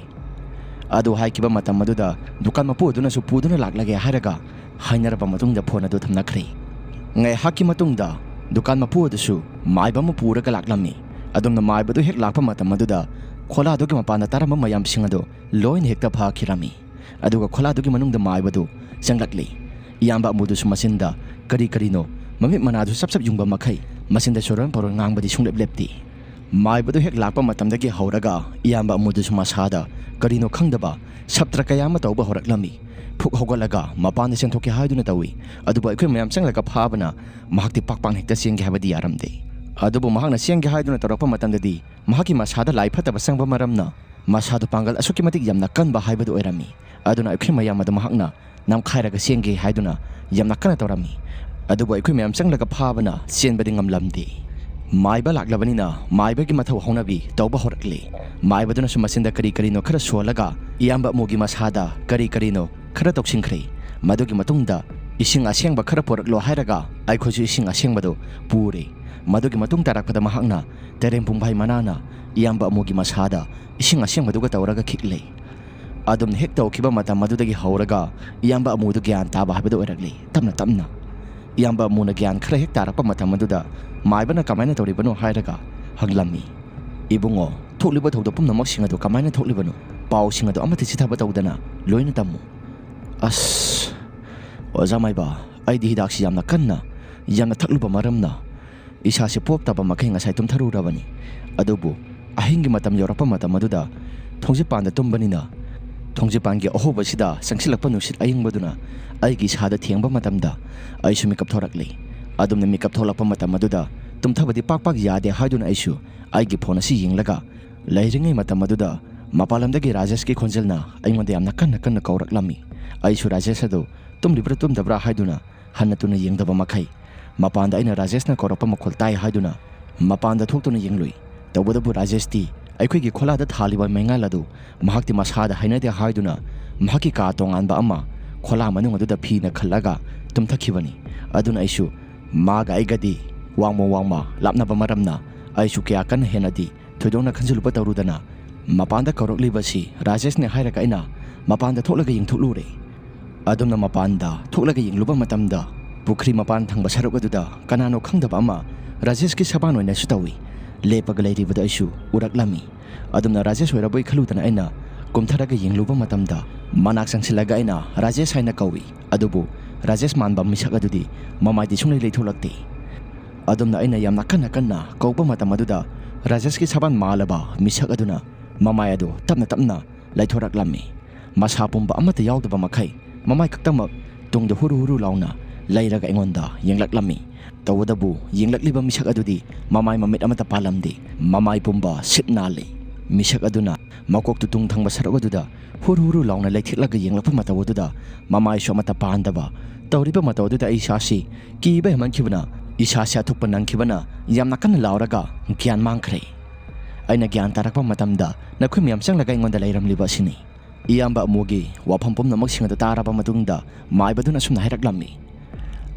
ꯑꯗꯨ ꯍꯥꯏꯈꯤꯕ ꯃꯇꯝ ꯑꯗꯨꯗ ꯗꯨꯀꯥꯟ ꯃꯄꯨ ꯑꯗꯨꯅꯁꯨ "ꯄꯨꯗꯨꯅ ꯂꯥꯛꯂꯒꯦ" ꯍꯥꯏꯔꯒ ꯍꯥꯏꯅꯔꯕ ꯃꯇꯨꯡꯗ ꯐꯣꯟ ꯑꯗꯨ ꯊꯝꯅꯈ꯭ꯔꯦ꯫ ꯉꯥꯏꯍꯥꯛꯀꯤ ꯃꯇꯨꯡꯗ ꯗꯨꯀꯥꯟ ꯃꯄꯨ ꯑꯗꯨꯁꯨ ꯃꯥꯏꯕ ꯑꯃ ꯄꯨꯔꯒ ꯂꯥꯛꯂꯝꯃꯤ꯫ ꯑꯗꯨꯝꯅ ꯃꯥꯏꯕꯗꯨ ꯍꯦꯛ ꯂꯥꯛꯄ ꯃꯇꯝ ꯑꯗꯨꯗ ꯈꯣꯂꯥꯗꯨꯒꯤ ꯃꯄꯥꯟꯗ ꯇꯥꯔꯝꯕ ꯃꯌꯥꯝꯁꯤꯡ ꯑꯗꯨ ꯂꯣꯏꯅ ꯍꯦꯛꯇ ꯐꯈꯤꯔꯝꯃꯤ꯫ ꯑꯗꯨꯒ ꯈꯣꯂꯥꯗꯨꯒꯤ ꯃꯅꯨꯡꯗ ꯃꯥꯏꯕꯗꯨ ꯆꯪꯂꯛꯂꯤ꯫ ꯏꯌꯥꯝꯕ ꯑꯃꯨꯗꯨꯁꯨ ꯃꯆꯤꯟꯗ ꯀꯔꯤ ꯀꯔꯤꯅꯣ ꯃꯃꯤꯠ ꯃꯅꯥꯗꯨ ꯆꯞ ꯆꯞ ꯌꯨꯡꯕ ꯃꯈꯩ ꯃꯆꯤꯟꯗ ꯆꯣꯔꯣꯟ ꯄꯔꯣꯟ ꯉꯥꯡꯕꯗꯤ ꯁꯨꯡꯂꯦꯞ ꯂꯦꯞꯇꯦ꯫ ꯃꯥꯏꯕꯗꯨ ꯍꯦꯛ ꯂꯥꯛꯄ ꯃꯇꯝꯗꯒꯤ ꯍꯧꯔꯒ ꯏꯌꯥꯝꯕ ꯑꯃꯨꯗꯨꯁꯨ ꯃꯁꯥꯗ ꯀꯔꯤꯅꯣ ꯈꯪꯗꯕ ꯁꯞꯇ꯭ꯔ ꯀꯌꯥ ꯑꯃ ꯇꯧꯕ ꯍꯧꯔꯛꯂꯝꯃꯤ꯫ ꯐꯨꯛ ꯍꯧꯒꯠꯂꯒ ꯃꯄꯥꯟꯗ ꯆꯦꯟꯊꯣꯛꯀꯦ ꯍꯥꯏꯗꯨꯅ ꯇꯧꯏ꯫ ꯑꯗꯨꯕꯨ ꯑꯩꯈꯣꯏ ꯃꯌꯥꯝ ꯆꯪꯂꯒ ꯐꯥꯕꯅ ꯃꯍꯥꯛꯇꯤ ꯄꯥꯛ ꯄꯥꯛꯅ ꯍꯦꯛꯇ ꯆꯦꯟꯒꯦ ꯍꯥꯏꯕꯗꯤ ꯌꯥꯔꯝꯗꯦ꯫ ꯑꯗꯨꯕꯨ ꯃꯍꯥꯛꯅ ꯆꯦꯟꯒꯦ ꯍꯥꯏꯗꯨꯅ ꯇꯧꯔꯛꯄ ꯃꯇꯝꯗꯗꯤ ꯃꯍꯥꯛꯀꯤ ꯃꯁꯥꯗ ꯂꯥꯏ ꯐꯠꯇꯕ ꯆꯪꯕ ꯃꯔꯝꯅ ꯃꯁꯥꯗꯨ ꯄꯥꯡꯒꯜ ꯑꯁꯨꯛꯀꯤ ꯃꯇꯤꯛ ꯌꯥꯝꯅ ꯀꯟꯕ ꯍꯥꯏꯕꯗꯨ ꯑꯣꯏꯔꯝꯃꯤ꯫ ꯑꯗꯨꯅ ꯑꯩꯈꯣꯏ ꯃꯌꯥꯝ ꯑꯗꯨ ꯃꯍꯥꯛꯅ ꯅꯝꯈꯥꯏꯔꯒ ꯆꯦꯟꯒꯦ ꯍꯥꯏꯗꯨꯅ ꯌꯥꯝꯅ ꯀꯟꯅ ꯇꯧꯔꯝꯃꯤ꯫ ꯑꯗꯨꯕꯨ ꯑꯩꯈꯣꯏ ꯃꯌꯥꯝ ꯆꯪꯂꯒ ꯐꯥꯕꯅ ꯆꯦꯟꯕꯗꯤ ꯉꯝꯂꯝꯗꯦ꯫ ꯃꯥꯏꯕ ꯂꯥꯛꯂꯕꯅꯤꯅ ꯃꯥꯏꯕꯒꯤ ꯃꯊꯧ ꯍꯧꯅꯕꯤ ꯇꯧꯕ ꯍꯧꯔꯛꯂꯤ꯫ ꯃꯥꯏꯕꯗꯨꯅꯁꯨ ꯃꯆꯤꯟꯗ ꯀꯔꯤ ꯀꯔꯤꯅꯣ ꯈꯔ ꯁꯣꯜꯂꯒ ꯏꯌꯥꯝꯕ ꯑꯃꯨꯒꯤ ꯃꯁꯥꯗ ꯀꯔꯤ ꯀꯔꯤꯅꯣ ꯈꯔ ꯇꯧꯁꯤꯟꯈ꯭ꯔꯦ꯫ ꯃꯗꯨꯒꯤ ꯃꯇꯨꯡꯗ ꯏꯁꯤꯡ ꯑꯁꯦꯡꯕ ꯈꯔ ꯄꯨꯔꯛꯂꯣ ꯍꯥꯏꯔꯒ ꯑꯩꯈꯣꯏꯁꯨ ꯏꯁꯤꯡ ꯑꯁꯦꯡꯕꯗꯨ ꯄꯨꯔꯦ꯫ ꯃꯗꯨꯒꯤ ꯃꯇꯨꯡ ꯇꯥꯔꯛꯄꯗ ꯃꯍꯥꯛꯅ ꯇꯔꯦꯝ ꯄꯨꯡꯐꯥꯏ ꯃꯅꯥꯅ ꯏꯌꯥꯝꯕ ꯑꯃꯨꯒꯤ ꯃꯁꯥꯗ ꯏꯁꯤꯡ ꯑꯁꯦꯡꯕꯗꯨꯒ ꯇꯧꯔꯒ ꯈꯤꯛꯂꯦ꯫ ꯑꯗꯨꯝꯅ ꯍꯦꯛ ꯇꯧꯈꯤꯕ ꯃꯇꯝ ꯑꯗꯨꯗꯒꯤ ꯍꯧꯔꯒ ꯏꯌꯥꯝꯕ ꯑꯃꯨꯗꯨ ꯒ꯭ꯌꯥꯟ ꯇꯥꯕ ꯍꯥꯏꯕꯗꯨ ꯑꯣꯏꯔꯛꯂꯦ꯫ ꯇꯞꯅ ꯇꯞꯅ ꯏꯌꯥꯝꯕ ꯑꯃꯨꯅ ꯒ꯭ꯌꯥꯟ ꯈꯔ ꯍꯦꯛ ꯇꯥꯔꯛꯄ ꯃꯇꯝ ꯑꯗꯨꯗ ꯃꯥꯏꯕꯅ ꯀꯃꯥꯏꯅ ꯇꯧꯔꯤꯕꯅꯣ ꯍꯥꯏꯔꯒ ꯍꯪꯂꯝꯃꯤ꯫ "ꯏꯕꯨꯡꯉꯣ, ꯊꯣꯛꯂꯤꯕ ꯊꯧꯗꯣꯛ ꯄꯨꯝꯅꯃꯛꯁꯤꯡ ꯑꯗꯨ ꯀꯃꯥꯏꯅ ꯊꯣꯛꯂꯤꯕꯅꯣ? ꯄꯥꯎꯁꯤꯡ ꯑꯗꯨ ꯑꯃꯠꯇ ꯆꯤꯊꯕ ꯇꯧꯗꯅ ꯂꯣꯏꯅ ꯇꯝꯃꯨ꯫" "ꯑꯁ, ꯑꯣꯖꯥ ꯃꯥꯏꯕ, ꯑꯩꯗꯤ ꯍꯤꯗꯥꯛꯁꯤ ꯌꯥꯝꯅ ꯀꯟꯅ, ꯌꯥꯝꯅ ꯊꯛꯂꯨꯕ ꯃꯔꯝꯅ ꯏꯁꯥꯁꯤ ꯄꯣꯞꯇꯕ ꯃꯈꯩ ꯉꯁꯥꯏ ꯇꯨꯝꯊꯔꯨꯔꯕꯅꯤ꯫ ꯑꯗꯨꯕꯨ ꯑꯍꯤꯡꯒꯤ ꯃꯇꯝ ꯌꯧꯔꯛꯄ ꯃꯇꯝ ꯑꯗꯨꯗ ꯊꯣꯡꯖꯤꯄꯥꯟꯗ ꯇꯨꯝꯕꯅꯤꯅ ꯊꯣꯡꯖꯤꯄꯥꯟꯒꯤ ꯑꯍꯣꯕꯁꯤꯗ ꯆꯪꯁꯤꯜꯂꯛꯄ ꯅꯨꯡꯁꯤꯠ ꯑꯏꯪꯕꯗꯨꯅ ꯑꯩꯒꯤ ꯏꯁꯥꯗ ꯊꯦꯡꯕ ꯃꯇꯝꯗ ꯑꯩꯁꯨ ꯃꯤꯀꯞ ꯊꯣꯔꯛꯂꯤ꯫ ꯑꯗꯨꯝꯅ ꯃꯤꯀꯞ ꯊꯣꯛꯂꯛꯄ ꯃꯇꯝ ꯑꯗꯨꯗ ꯇꯨꯝꯊꯕꯗꯤ ꯄꯥꯛ ꯄꯥꯛ ꯌꯥꯗꯦ ꯍꯥꯏꯗꯨꯅ ꯑꯩꯁꯨ ꯑꯩꯒꯤ ꯐꯣꯟ ꯑꯁꯤ ꯌꯦꯡꯂꯒ ꯂꯩꯔꯤꯉꯩ ꯃꯇꯝ ꯑꯗꯨꯗ ꯃꯄꯥꯟ ꯂꯝꯗꯒꯤ ꯔꯥꯖꯦꯁꯀꯤ ꯈꯣꯟꯖꯦꯜꯅ ꯑꯩꯉꯣꯟꯗ ꯌꯥꯝꯅ ꯀꯟꯅ ꯀꯟꯅ ꯀꯧꯔꯛꯂꯝꯃꯤ꯫ ꯑꯩꯁꯨ ꯔꯥꯖꯦꯁ ꯑꯗꯨ ꯇꯨꯝꯂꯤꯕ꯭ꯔꯥ ꯇꯨꯝꯗꯕ꯭ꯔꯥ ꯍꯥꯏꯗꯨꯅ ꯍꯟꯅ ꯇꯨꯅ ꯌꯦꯡꯗꯕ ꯃꯈꯩ ꯃꯄꯥꯟꯗ ꯑꯩꯅ ꯔꯥꯖꯦꯁꯅ ꯀꯧꯔꯛꯄ ꯃꯈꯣꯜ ꯇꯥꯏ ꯍꯥꯏꯗꯨꯅ ꯃꯄꯥꯟꯗ ꯊꯣꯛꯇꯨꯅ ꯌꯦꯡꯂꯨꯏ꯫ ꯇꯧꯕꯇꯕꯨ ꯔꯥꯖꯦꯁꯇꯤ ꯑꯩꯈꯣꯏꯒꯤ ꯈꯣꯂꯥꯗ ꯊꯥꯜꯂꯤꯕ ꯃꯩꯉꯥꯜ ꯑꯗꯨ ꯃꯍꯥꯛꯇꯤ ꯃꯁꯥꯗ ꯍꯩꯅꯗꯦ ꯍꯥꯏꯗꯨꯅ ꯃꯍꯥꯛꯀꯤ ꯀꯥ ꯇꯣꯉꯥꯟꯕ ꯑꯃ ꯈꯣꯂꯥ ꯃꯅꯨꯡ ꯑꯗꯨꯗ ꯐꯤꯅ ꯈꯜꯂꯒ ꯇꯨꯝꯊꯈꯤꯕꯅꯤ꯫ ꯑꯗꯨꯅ ꯑꯩꯁꯨ ꯃꯥꯒ ꯑꯩꯒꯗꯤ ꯋꯥꯡꯃ ꯋꯥꯡꯃ ꯂꯥꯞꯅꯕ ꯃꯔꯝꯅ ꯑꯩꯁꯨ ꯀꯌꯥ ꯀꯟꯅ ꯍꯦꯟꯅꯗꯤ ꯊꯣꯏꯗꯣꯛꯅ ꯈꯟꯖꯤꯜꯂꯨꯕ ꯇꯧꯔꯨꯗꯅ ꯃꯄꯥꯟꯗ ꯀꯧꯔꯛꯂꯤꯕꯁꯤ ꯔꯥꯖꯦꯁꯅꯦ ꯍꯥꯏꯔꯒ ꯑꯩꯅ ꯃꯄꯥꯟꯗ ꯊꯣꯛꯂꯒ ꯌꯦꯡꯊꯣꯛꯂꯨꯔꯦ꯫ ꯑꯗꯨꯝꯅ ꯃꯄꯥꯟꯗ ꯊꯣꯛꯂꯒ ꯌꯦꯡꯂꯨꯕ ꯃꯇꯝꯗ ꯄꯨꯈ꯭ꯔꯤ ꯃꯄꯥꯟ ꯊꯪꯕ ꯁꯔꯨꯛ ꯑꯗꯨꯗ ꯀꯅꯥꯅꯣ ꯈꯪꯗꯕ ꯑꯃ ꯔꯥꯖꯦꯁꯀꯤ ꯁꯕꯥꯟ ꯑꯣꯏꯅꯁꯨ ꯇꯧꯏ꯫ ꯂꯦꯞꯄꯒ ꯂꯩꯔꯤꯕꯗꯨ ꯑꯩꯁꯨ ꯎꯔꯛꯂꯝꯃꯤ꯫ ꯑꯗꯨꯝꯅ ꯔꯥꯖꯦꯁ ꯑꯣꯏꯔꯕꯣꯏ ꯈꯜꯂꯨꯗꯅ ꯑꯩꯅ ꯀꯨꯝꯊꯔꯒ ꯌꯦꯡꯂꯨꯕ ꯃꯇꯝꯗ ꯃꯅꯥꯛ ꯆꯪꯁꯤꯜꯂꯒ ꯑꯩꯅ ꯔꯥꯖꯦꯁ ꯍꯥꯏꯅ ꯀꯧꯏ꯫ ꯑꯗꯨꯕꯨ ꯔꯥꯖꯦꯁ ꯃꯥꯟꯕ ꯃꯤꯁꯛ ꯑꯗꯨꯗꯤ ꯃꯃꯥꯏꯗꯤ ꯁꯨꯡꯂꯩ ꯂꯩꯊꯣꯛꯂꯛꯇꯦ꯫ ꯑꯗꯨꯝꯅ ꯑꯩꯅ ꯌꯥꯝꯅ ꯀꯟꯅ ꯀꯟꯅ ꯀꯧꯕ ꯃꯇꯝ ꯑꯗꯨꯗ ꯔꯥꯖꯦꯁꯀꯤ ꯁꯕꯥꯟ ꯃꯥꯜꯂꯕ ꯃꯤꯁꯛ ꯑꯗꯨꯅ ꯃꯃꯥꯏ ꯑꯗꯨ ꯇꯞꯅ ꯇꯞꯅ ꯂꯩꯊꯣꯔꯛꯂꯝꯃꯤ꯫ ꯃꯁꯥ ꯄꯨꯝꯕ ꯑꯃꯠꯇ ꯌꯥꯎꯗꯕ ꯃꯈꯩ ꯃꯃꯥꯏ ꯈꯛꯇꯃꯛ ꯇꯨꯡꯗ ꯍꯨꯔꯨ ꯍꯨꯔꯨ ꯂꯥꯎꯅ ꯂꯩꯔꯒ ꯑꯩꯉꯣꯟꯗ ꯌꯦꯡꯂꯛꯂꯝꯃꯤ꯫ ꯇꯧꯕꯇꯕꯨ ꯌꯦꯡꯂꯛꯂꯤꯕ ꯃꯤꯁꯛ ꯑꯗꯨꯗꯤ ꯃꯃꯥꯏ ꯃꯃꯤꯠ ꯑꯃꯠꯇ ꯄꯥꯜꯂꯝꯗꯦ꯫ ꯃꯃꯥꯏ ꯄꯨꯝꯕ ꯁꯤꯠ ꯅꯥꯜꯂꯤ꯫ ꯃꯤꯁꯛ ꯑꯗꯨꯅ ꯃꯀꯣꯛꯇꯨ ꯇꯨꯡ ꯊꯪꯕ ꯁꯔꯨꯛ ꯑꯗꯨꯗ ꯍꯨꯔꯨ ꯍꯨꯔꯨ ꯂꯥꯎꯅ ꯂꯩꯊꯦꯛꯂꯒ ꯌꯦꯡꯂꯛꯄ ꯃꯇꯧ ꯑꯗꯨꯗ, ꯃꯃꯥꯏꯁꯨ ꯑꯃꯠꯇ ꯄꯥꯟꯗꯕ ꯇꯧꯔꯤꯕ ꯃꯇꯧ ꯑꯗꯨꯗ ꯑꯩ ꯏꯁꯥꯁꯤ ꯀꯤꯕ ꯍꯦꯟꯃꯟꯈꯤꯕꯅ ꯏꯁꯥꯁꯤ ꯑꯊꯨꯞꯄ ꯅꯪꯈꯤꯕꯅ ꯌꯥꯝꯅ ꯀꯟꯅ ꯂꯥꯎꯔꯒ ꯒ꯭ꯌꯥꯟ ꯃꯥꯡꯈ꯭ꯔꯦ꯫ ꯑꯩꯅ ꯒ꯭ꯌꯥꯟ ꯇꯥꯔꯛꯄ ꯃꯇꯝꯗ ꯅꯈꯣꯏ ꯃꯌꯥꯝ ꯆꯪꯂꯒ ꯑꯩꯉꯣꯟꯗ ꯂꯩꯔꯝꯂꯤꯕ ꯑꯁꯤꯅꯤ꯫ ꯏꯌꯥꯝꯕ ꯑꯃꯨꯒꯤ ꯋꯥꯐꯝ ꯄꯨꯝꯅꯃꯛꯁꯤꯡ ꯑꯗꯨ ꯇꯥꯔꯕ ꯃꯇꯨꯡꯗ ꯃꯥꯏꯕꯗꯨꯅ ꯑꯁꯨꯝꯅ ꯍꯥꯏꯔꯛꯂꯝꯃꯤ,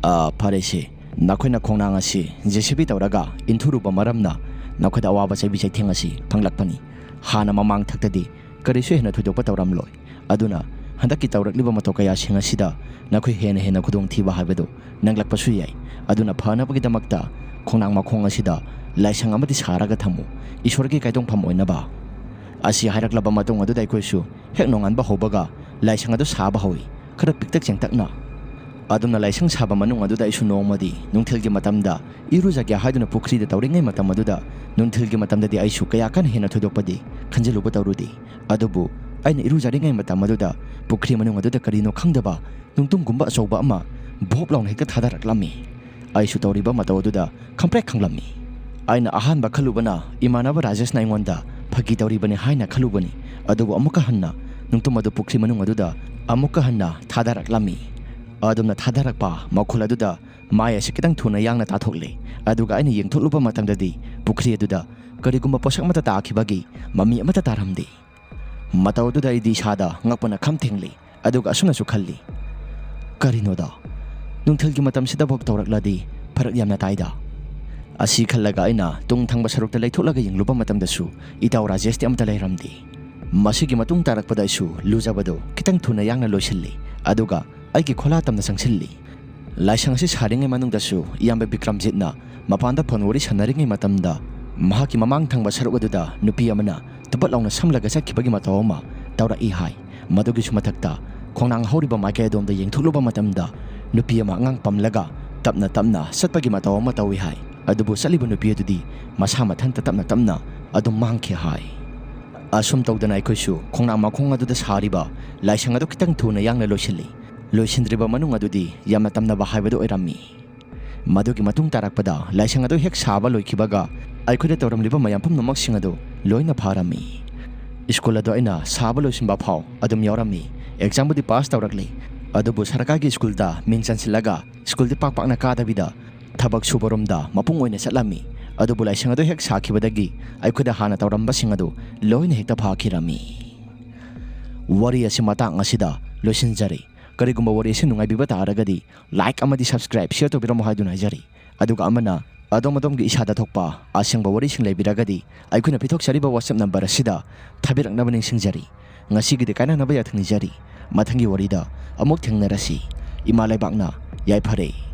"ꯑ, ꯐꯔꯦꯁꯦ, ꯅꯈꯣꯏꯅ ꯈꯣꯡꯅꯥꯡ ꯑꯁꯤ ꯖꯦ ꯁꯤ ꯕꯤ ꯇꯧꯔꯒ ꯏꯟꯊꯨꯔꯨꯕ ꯃꯔꯝꯅ ꯅꯈꯣꯏꯗ ꯑꯋꯥꯕ ꯆꯩꯕꯤ ꯆꯩꯊꯦꯡ ꯑꯁꯤ ꯐꯪꯂꯛꯄꯅꯤ꯫ ꯍꯥꯟꯅ ꯃꯃꯥꯡ ꯊꯛꯇꯗꯤ ꯀꯔꯤꯁꯨ ꯍꯦꯟꯅ ꯊꯣꯏꯗꯣꯛꯄ ꯇꯧꯔꯝꯂꯣꯏ꯫ ꯑꯗꯨꯅ ꯍꯟꯗꯛꯀꯤ ꯇꯧꯔꯛꯂꯤꯕ ꯃꯇꯧ ꯀꯌꯥꯁꯤꯡ ꯑꯁꯤꯗ ꯅꯈꯣꯏ ꯍꯦꯟꯅ ꯍꯦꯟꯅ ꯈꯨꯗꯣꯡꯊꯤꯕ ꯍꯥꯏꯕꯗꯨ ꯅꯪꯂꯛꯄꯁꯨ ꯌꯥꯏ꯫ ꯑꯗꯨꯅ ꯐꯅꯕꯒꯤꯗꯃꯛꯇ ꯈꯣꯡꯅꯥꯡ ꯃꯈꯣꯡ ꯑꯁꯤꯗ ꯂꯥꯏꯁꯪ ꯑꯃꯗꯤ ꯁꯥꯔꯒ ꯊꯝꯃꯨ, ꯏꯁꯣꯔꯒꯤ ꯀꯥꯏꯗꯣꯡꯐꯝ ꯑꯣꯏꯅꯕ"꯫ ꯑꯁꯤ ꯍꯥꯏꯔꯛꯂꯕ ꯃꯇꯨꯡ ꯑꯗꯨꯗ ꯑꯩꯈꯣꯏꯁꯨ ꯍꯦꯛ ꯅꯣꯡꯉꯥꯟꯕ ꯍꯧꯕꯒ ꯂꯥꯏꯁꯪ ꯑꯗꯨ ꯁꯥꯕ ꯍꯧꯏ, ꯈꯔ ꯄꯤꯛꯇꯛ ꯆꯦꯡꯇꯛꯅ꯫ ꯑꯗꯨꯝꯅ ꯂꯥꯏꯁꯪ ꯁꯥꯕ ꯃꯅꯨꯡ ꯑꯗꯨꯗ ꯑꯩꯁꯨ ꯅꯣꯡꯃꯗꯤ ꯅꯨꯡꯊꯤꯜꯒꯤ ꯃꯇꯝꯗ ꯏꯔꯨꯖꯒꯦ ꯍꯥꯏꯗꯨꯅ ꯄꯨꯈ꯭ꯔꯤꯗ ꯇꯧꯔꯤꯉꯩ ꯃꯇꯝ ꯑꯗꯨꯗ, ꯅꯨꯡꯊꯤꯜꯒꯤ ꯃꯇꯝꯗꯗꯤ ꯑꯩꯁꯨ ꯀꯌꯥ ꯀꯟꯅ ꯍꯦꯟꯅ ꯊꯣꯏꯗꯣꯛꯄꯗꯤ ꯈꯟꯖꯤꯜꯂꯨꯕ ꯇꯧꯔꯨꯗꯦ꯫ ꯑꯗꯨꯕꯨ ꯑꯩꯅ ꯏꯔꯨꯖꯔꯤꯉꯩ ꯃꯇꯝ ꯑꯗꯨꯗ ꯄꯨꯈ꯭ꯔꯤ ꯃꯅꯨꯡ ꯑꯗꯨꯗ ꯀꯔꯤꯅꯣ ꯈꯪꯗꯕ ꯅꯨꯡꯇꯨꯝꯒꯨꯝꯕ ꯑꯆꯧꯕ ꯑꯃ ꯚꯣꯞ ꯂꯥꯎꯅ ꯍꯦꯛꯇ ꯊꯥꯗꯔꯛꯂꯝꯃꯤ꯫ ꯑꯩꯁꯨ ꯇꯧꯔꯤꯕ ꯃꯇꯧ ꯑꯗꯨꯗ ꯈꯪꯄ꯭ꯔꯦꯛ ꯈꯪꯂꯝꯃꯤ꯫ ꯑꯩꯅ ꯑꯍꯥꯟꯕ ꯈꯜꯂꯨꯕꯅ ꯏꯃꯥꯟꯅꯕ ꯔꯥꯖꯦꯁꯅ ꯑꯩꯉꯣꯟꯗ ꯐꯥꯒꯤ ꯇꯧꯔꯤꯕꯅꯤ ꯍꯥꯏꯅ ꯈꯜꯂꯨꯕꯅꯤ꯫ ꯑꯗꯨꯕꯨ ꯑꯃꯨꯛꯀ ꯍꯟꯅ ꯅꯨꯡꯇꯨꯝ ꯑꯗꯨ ꯄꯨꯈ꯭ꯔꯤ ꯃꯅꯨꯡ ꯑꯗꯨꯗ ꯑꯃꯨꯛꯀ ꯍꯟꯅ ꯊꯥꯗꯔꯛꯂꯝꯃꯤ꯫ ꯑꯗꯨꯝꯅ ꯊꯥꯗꯔꯛꯄ ꯃꯈꯣꯜ ꯑꯗꯨꯗ ꯃꯥꯏ ꯑꯁꯤ ꯈꯤꯇꯪ ꯊꯨꯅ ꯌꯥꯡꯅ ꯇꯥꯊꯣꯛꯂꯦ꯫ ꯑꯗꯨꯒ ꯑꯩꯅ ꯌꯦꯡꯊꯣꯛꯂꯨꯕ ꯃꯇꯝꯗꯗꯤ ꯄꯨꯈ꯭ꯔꯤ ꯑꯗꯨꯗ ꯀꯔꯤꯒꯨꯝꯕ ꯄꯣꯠꯁꯛ ꯑꯃꯠꯇ ꯇꯥꯈꯤꯕꯒꯤ ꯃꯃꯤ ꯑꯃꯠꯇ ꯇꯥꯔꯝꯗꯦ꯫ ꯃꯇꯧ ꯑꯗꯨꯗ ꯑꯩꯗꯤ ꯏꯁꯥꯗ ꯉꯛꯄꯅ ꯈꯝ ꯊꯦꯡꯂꯤ꯫ ꯑꯗꯨꯒ ꯑꯁꯨꯝꯅꯁꯨ ꯈꯜꯂꯤ, "ꯀꯔꯤꯅꯣꯗ? ꯅꯨꯡꯊꯤꯜꯒꯤ ꯃꯇꯝꯁꯤꯗꯐꯥꯎ ꯇꯧꯔꯛꯂꯗꯤ ꯐꯔꯛ ꯌꯥꯝꯅ ꯇꯥꯏꯗ"꯫ ꯑꯁꯤ ꯈꯜꯂꯒ ꯑꯩꯅ ꯇꯨꯡ ꯊꯪꯕ ꯁꯔꯨꯛꯇ ꯂꯩꯊꯣꯛꯂꯒ ꯌꯦꯡꯂꯨꯕ ꯃꯇꯝꯗꯁꯨ ꯏꯇꯥꯎ ꯔꯥꯖꯦꯁꯇꯤ ꯑꯃꯠꯇ ꯂꯩꯔꯝꯗꯦ꯫ ꯃꯁꯤꯒꯤ ꯃꯇꯨꯡ ꯇꯥꯔꯛꯄꯗ ꯑꯩꯁꯨ ꯂꯨꯖꯕꯗꯨ ꯈꯤꯇꯪ ꯊꯨꯅ ꯌꯥꯡꯅ ꯂꯣꯏꯁꯤꯜꯂꯤ꯫ ꯑꯗꯨꯒ ꯑꯩꯒꯤ ꯈꯣꯂꯥ ꯇꯝꯅ ꯆꯪꯁꯤꯜꯂꯤ꯫ ꯂꯥꯏꯁꯪ ꯑꯁꯤ ꯁꯥꯔꯤꯉꯩ ꯃꯅꯨꯡꯗꯁꯨ ꯏꯌꯥꯝꯕ ꯕꯤꯀ꯭ꯔꯝꯖꯤꯠꯅ ꯃꯄꯥꯟꯗ ꯐꯣꯟ ꯋꯥꯔꯤ ꯁꯥꯟꯅꯔꯤꯉꯩ ꯃꯇꯝꯗ, ꯃꯍꯥꯛꯀꯤ ꯃꯃꯥꯡ ꯊꯪꯕ ꯁꯔꯨꯛ ꯑꯗꯨꯗ ꯅꯨꯄꯤ ꯑꯃꯅ ꯇꯨꯄꯠ ꯂꯥꯎꯅ ꯁꯝꯂꯒ ꯆꯠꯈꯤꯕꯒꯤ ꯃꯇꯧ ꯑꯃ ꯇꯧꯔꯛꯏ ꯍꯥꯏ꯫ ꯃꯗꯨꯒꯤꯁꯨ ꯃꯊꯛꯇ, ꯈꯣꯡꯅꯥꯡ ꯍꯧꯔꯤꯕ ꯃꯥꯏꯀꯩ ꯑꯗꯣꯝꯗ ꯌꯦꯡꯊꯣꯛꯂꯨꯕ ꯃꯇꯝꯗ, ꯅꯨꯄꯤ ꯑꯃ ꯑꯉꯥꯡ ꯄꯝꯂꯒ ꯇꯞꯅ ꯇꯞꯅ ꯆꯠꯄꯒꯤ ꯃꯇꯧ ꯑꯃ ꯇꯧꯏ ꯍꯥꯏ꯫ ꯑꯗꯨꯕꯨ ꯆꯠꯂꯤꯕ ꯅꯨꯄꯤ ꯑꯗꯨꯗꯤ ꯃꯁꯥ ꯃꯊꯟꯇ ꯇꯞꯅ ꯇꯞꯅ ꯑꯗꯨꯝ ꯃꯥꯡꯈꯤ ꯍꯥꯏ꯫ ꯑꯁꯨꯝ ꯇꯧꯗꯅ ꯑꯩꯈꯣꯏꯁꯨ ꯈꯣꯡꯅꯥꯡ ꯃꯈꯣꯡ ꯑꯗꯨꯗ ꯁꯥꯔꯤꯕ ꯂꯥꯏꯁꯪ ꯑꯗꯨ ꯈꯤꯇꯪ ꯊꯨꯅ ꯌꯥꯡꯅ ꯂꯣꯏꯁꯤꯜꯂꯤ꯫ ꯂꯣꯏꯁꯤꯟꯗ꯭ꯔꯤꯕ ꯃꯅꯨꯡ ꯑꯗꯨꯗꯤ ꯌꯥꯝꯅ ꯇꯝꯅꯕ ꯍꯥꯏꯕꯗꯨ ꯑꯣꯏꯔꯝꯃꯤ꯫ ꯃꯗꯨꯒꯤ ꯃꯇꯨꯡ ꯇꯥꯔꯛꯄꯗ ꯂꯥꯏꯁꯪ ꯑꯗꯨ ꯍꯦꯛ ꯁꯥꯕ ꯂꯣꯏꯈꯤꯕꯒ ꯑꯩꯈꯣꯏꯗ ꯇꯧꯔꯝꯂꯤꯕ ꯃꯌꯥꯝ ꯄꯨꯝꯅꯃꯛꯁꯤꯡ ꯑꯗꯨ ꯂꯣꯏꯅ ꯐꯥꯔꯝꯃꯤ꯫ ꯁ꯭ꯀꯨꯜ ꯑꯗꯨ ꯑꯩꯅ ꯁꯥꯕ ꯂꯣꯏꯁꯤꯟꯕ ꯐꯥꯎ ꯑꯗꯨꯝ ꯌꯥꯎꯔꯝꯃꯤ꯫ ꯑꯦꯛꯖꯥꯝꯕꯨꯗꯤ ꯄꯥꯁ ꯇꯧꯔꯛꯂꯤ, ꯑꯗꯨꯕꯨ ꯁꯔꯀꯥꯔꯒꯤ ꯁ꯭ꯀꯨꯜꯗ ꯃꯤꯡ ꯆꯟꯁꯤꯜꯂꯒ ꯁ꯭ꯀꯨꯜꯗꯤ ꯄꯥꯛ ꯄꯥꯛꯅ ꯀꯥꯗꯕꯤꯗ ꯊꯕꯛ ꯁꯨꯕꯔꯣꯝꯗ ꯃꯄꯨꯡ ꯑꯣꯏꯅ ꯆꯠꯂꯝꯃꯤ꯫ ꯑꯗꯨꯕꯨ ꯂꯥꯏꯁꯪ ꯑꯗꯨ ꯍꯦꯛ ꯁꯥꯈꯤꯕꯗꯒꯤ ꯑꯩꯈꯣꯏꯗ ꯍꯥꯟꯅ ꯇꯧꯔꯝꯕꯁꯤꯡ ꯑꯗꯨ ꯂꯣꯏꯅ ꯍꯦꯛꯇ ꯐꯥꯈꯤꯔꯝꯃꯤ꯫ ꯋꯥꯔꯤ ꯑꯁꯤ ꯃꯇꯥꯡ ꯑꯁꯤꯗ ꯂꯣꯏꯁꯤꯟꯖꯔꯦ꯫ ꯀꯔꯤꯒꯨꯝꯕ ꯋꯥꯔꯤ ꯑꯁꯤ ꯅꯨꯡꯉꯥꯏꯕꯤꯕ ꯇꯥꯔꯒꯗꯤ like ꯑꯃꯗꯤ subscribe, share ꯇꯧꯕꯤꯔꯝꯃꯣ ꯍꯥꯏꯗꯨꯅ ꯍꯥꯏꯖꯔꯤ꯫ ꯑꯗꯨꯒ ꯑꯃꯅ ꯑꯗꯣꯝ ꯑꯗꯣꯝꯒꯤ ꯏꯁꯥꯗ ꯊꯣꯛꯄ ꯑꯁꯦꯡꯕ ꯋꯥꯔꯤꯁꯤꯡ ꯂꯩꯕꯤꯔꯒꯗꯤ ꯑꯩꯈꯣꯏꯅ ꯄꯤꯊꯣꯛꯆꯔꯤꯕ WhatsApp number ꯑꯁꯤꯗ ꯊꯥꯕꯤꯔꯛꯅꯕ ꯅꯤꯡꯁꯤꯡꯖꯔꯤ꯫ ꯉꯁꯤꯒꯤꯗꯤ ꯀꯥꯏꯅꯅꯕ ꯌꯥꯊꯪ ꯅꯤꯖꯔꯤ꯫ ꯃꯊꯪꯒꯤ ꯋꯥꯔꯤꯗ ꯑꯃꯨꯛ ꯊꯦꯡꯅꯔꯁꯤ꯫ ꯏꯃꯥ ꯂꯩꯕꯥꯛꯅ ꯌꯥꯏꯐꯔꯦ꯫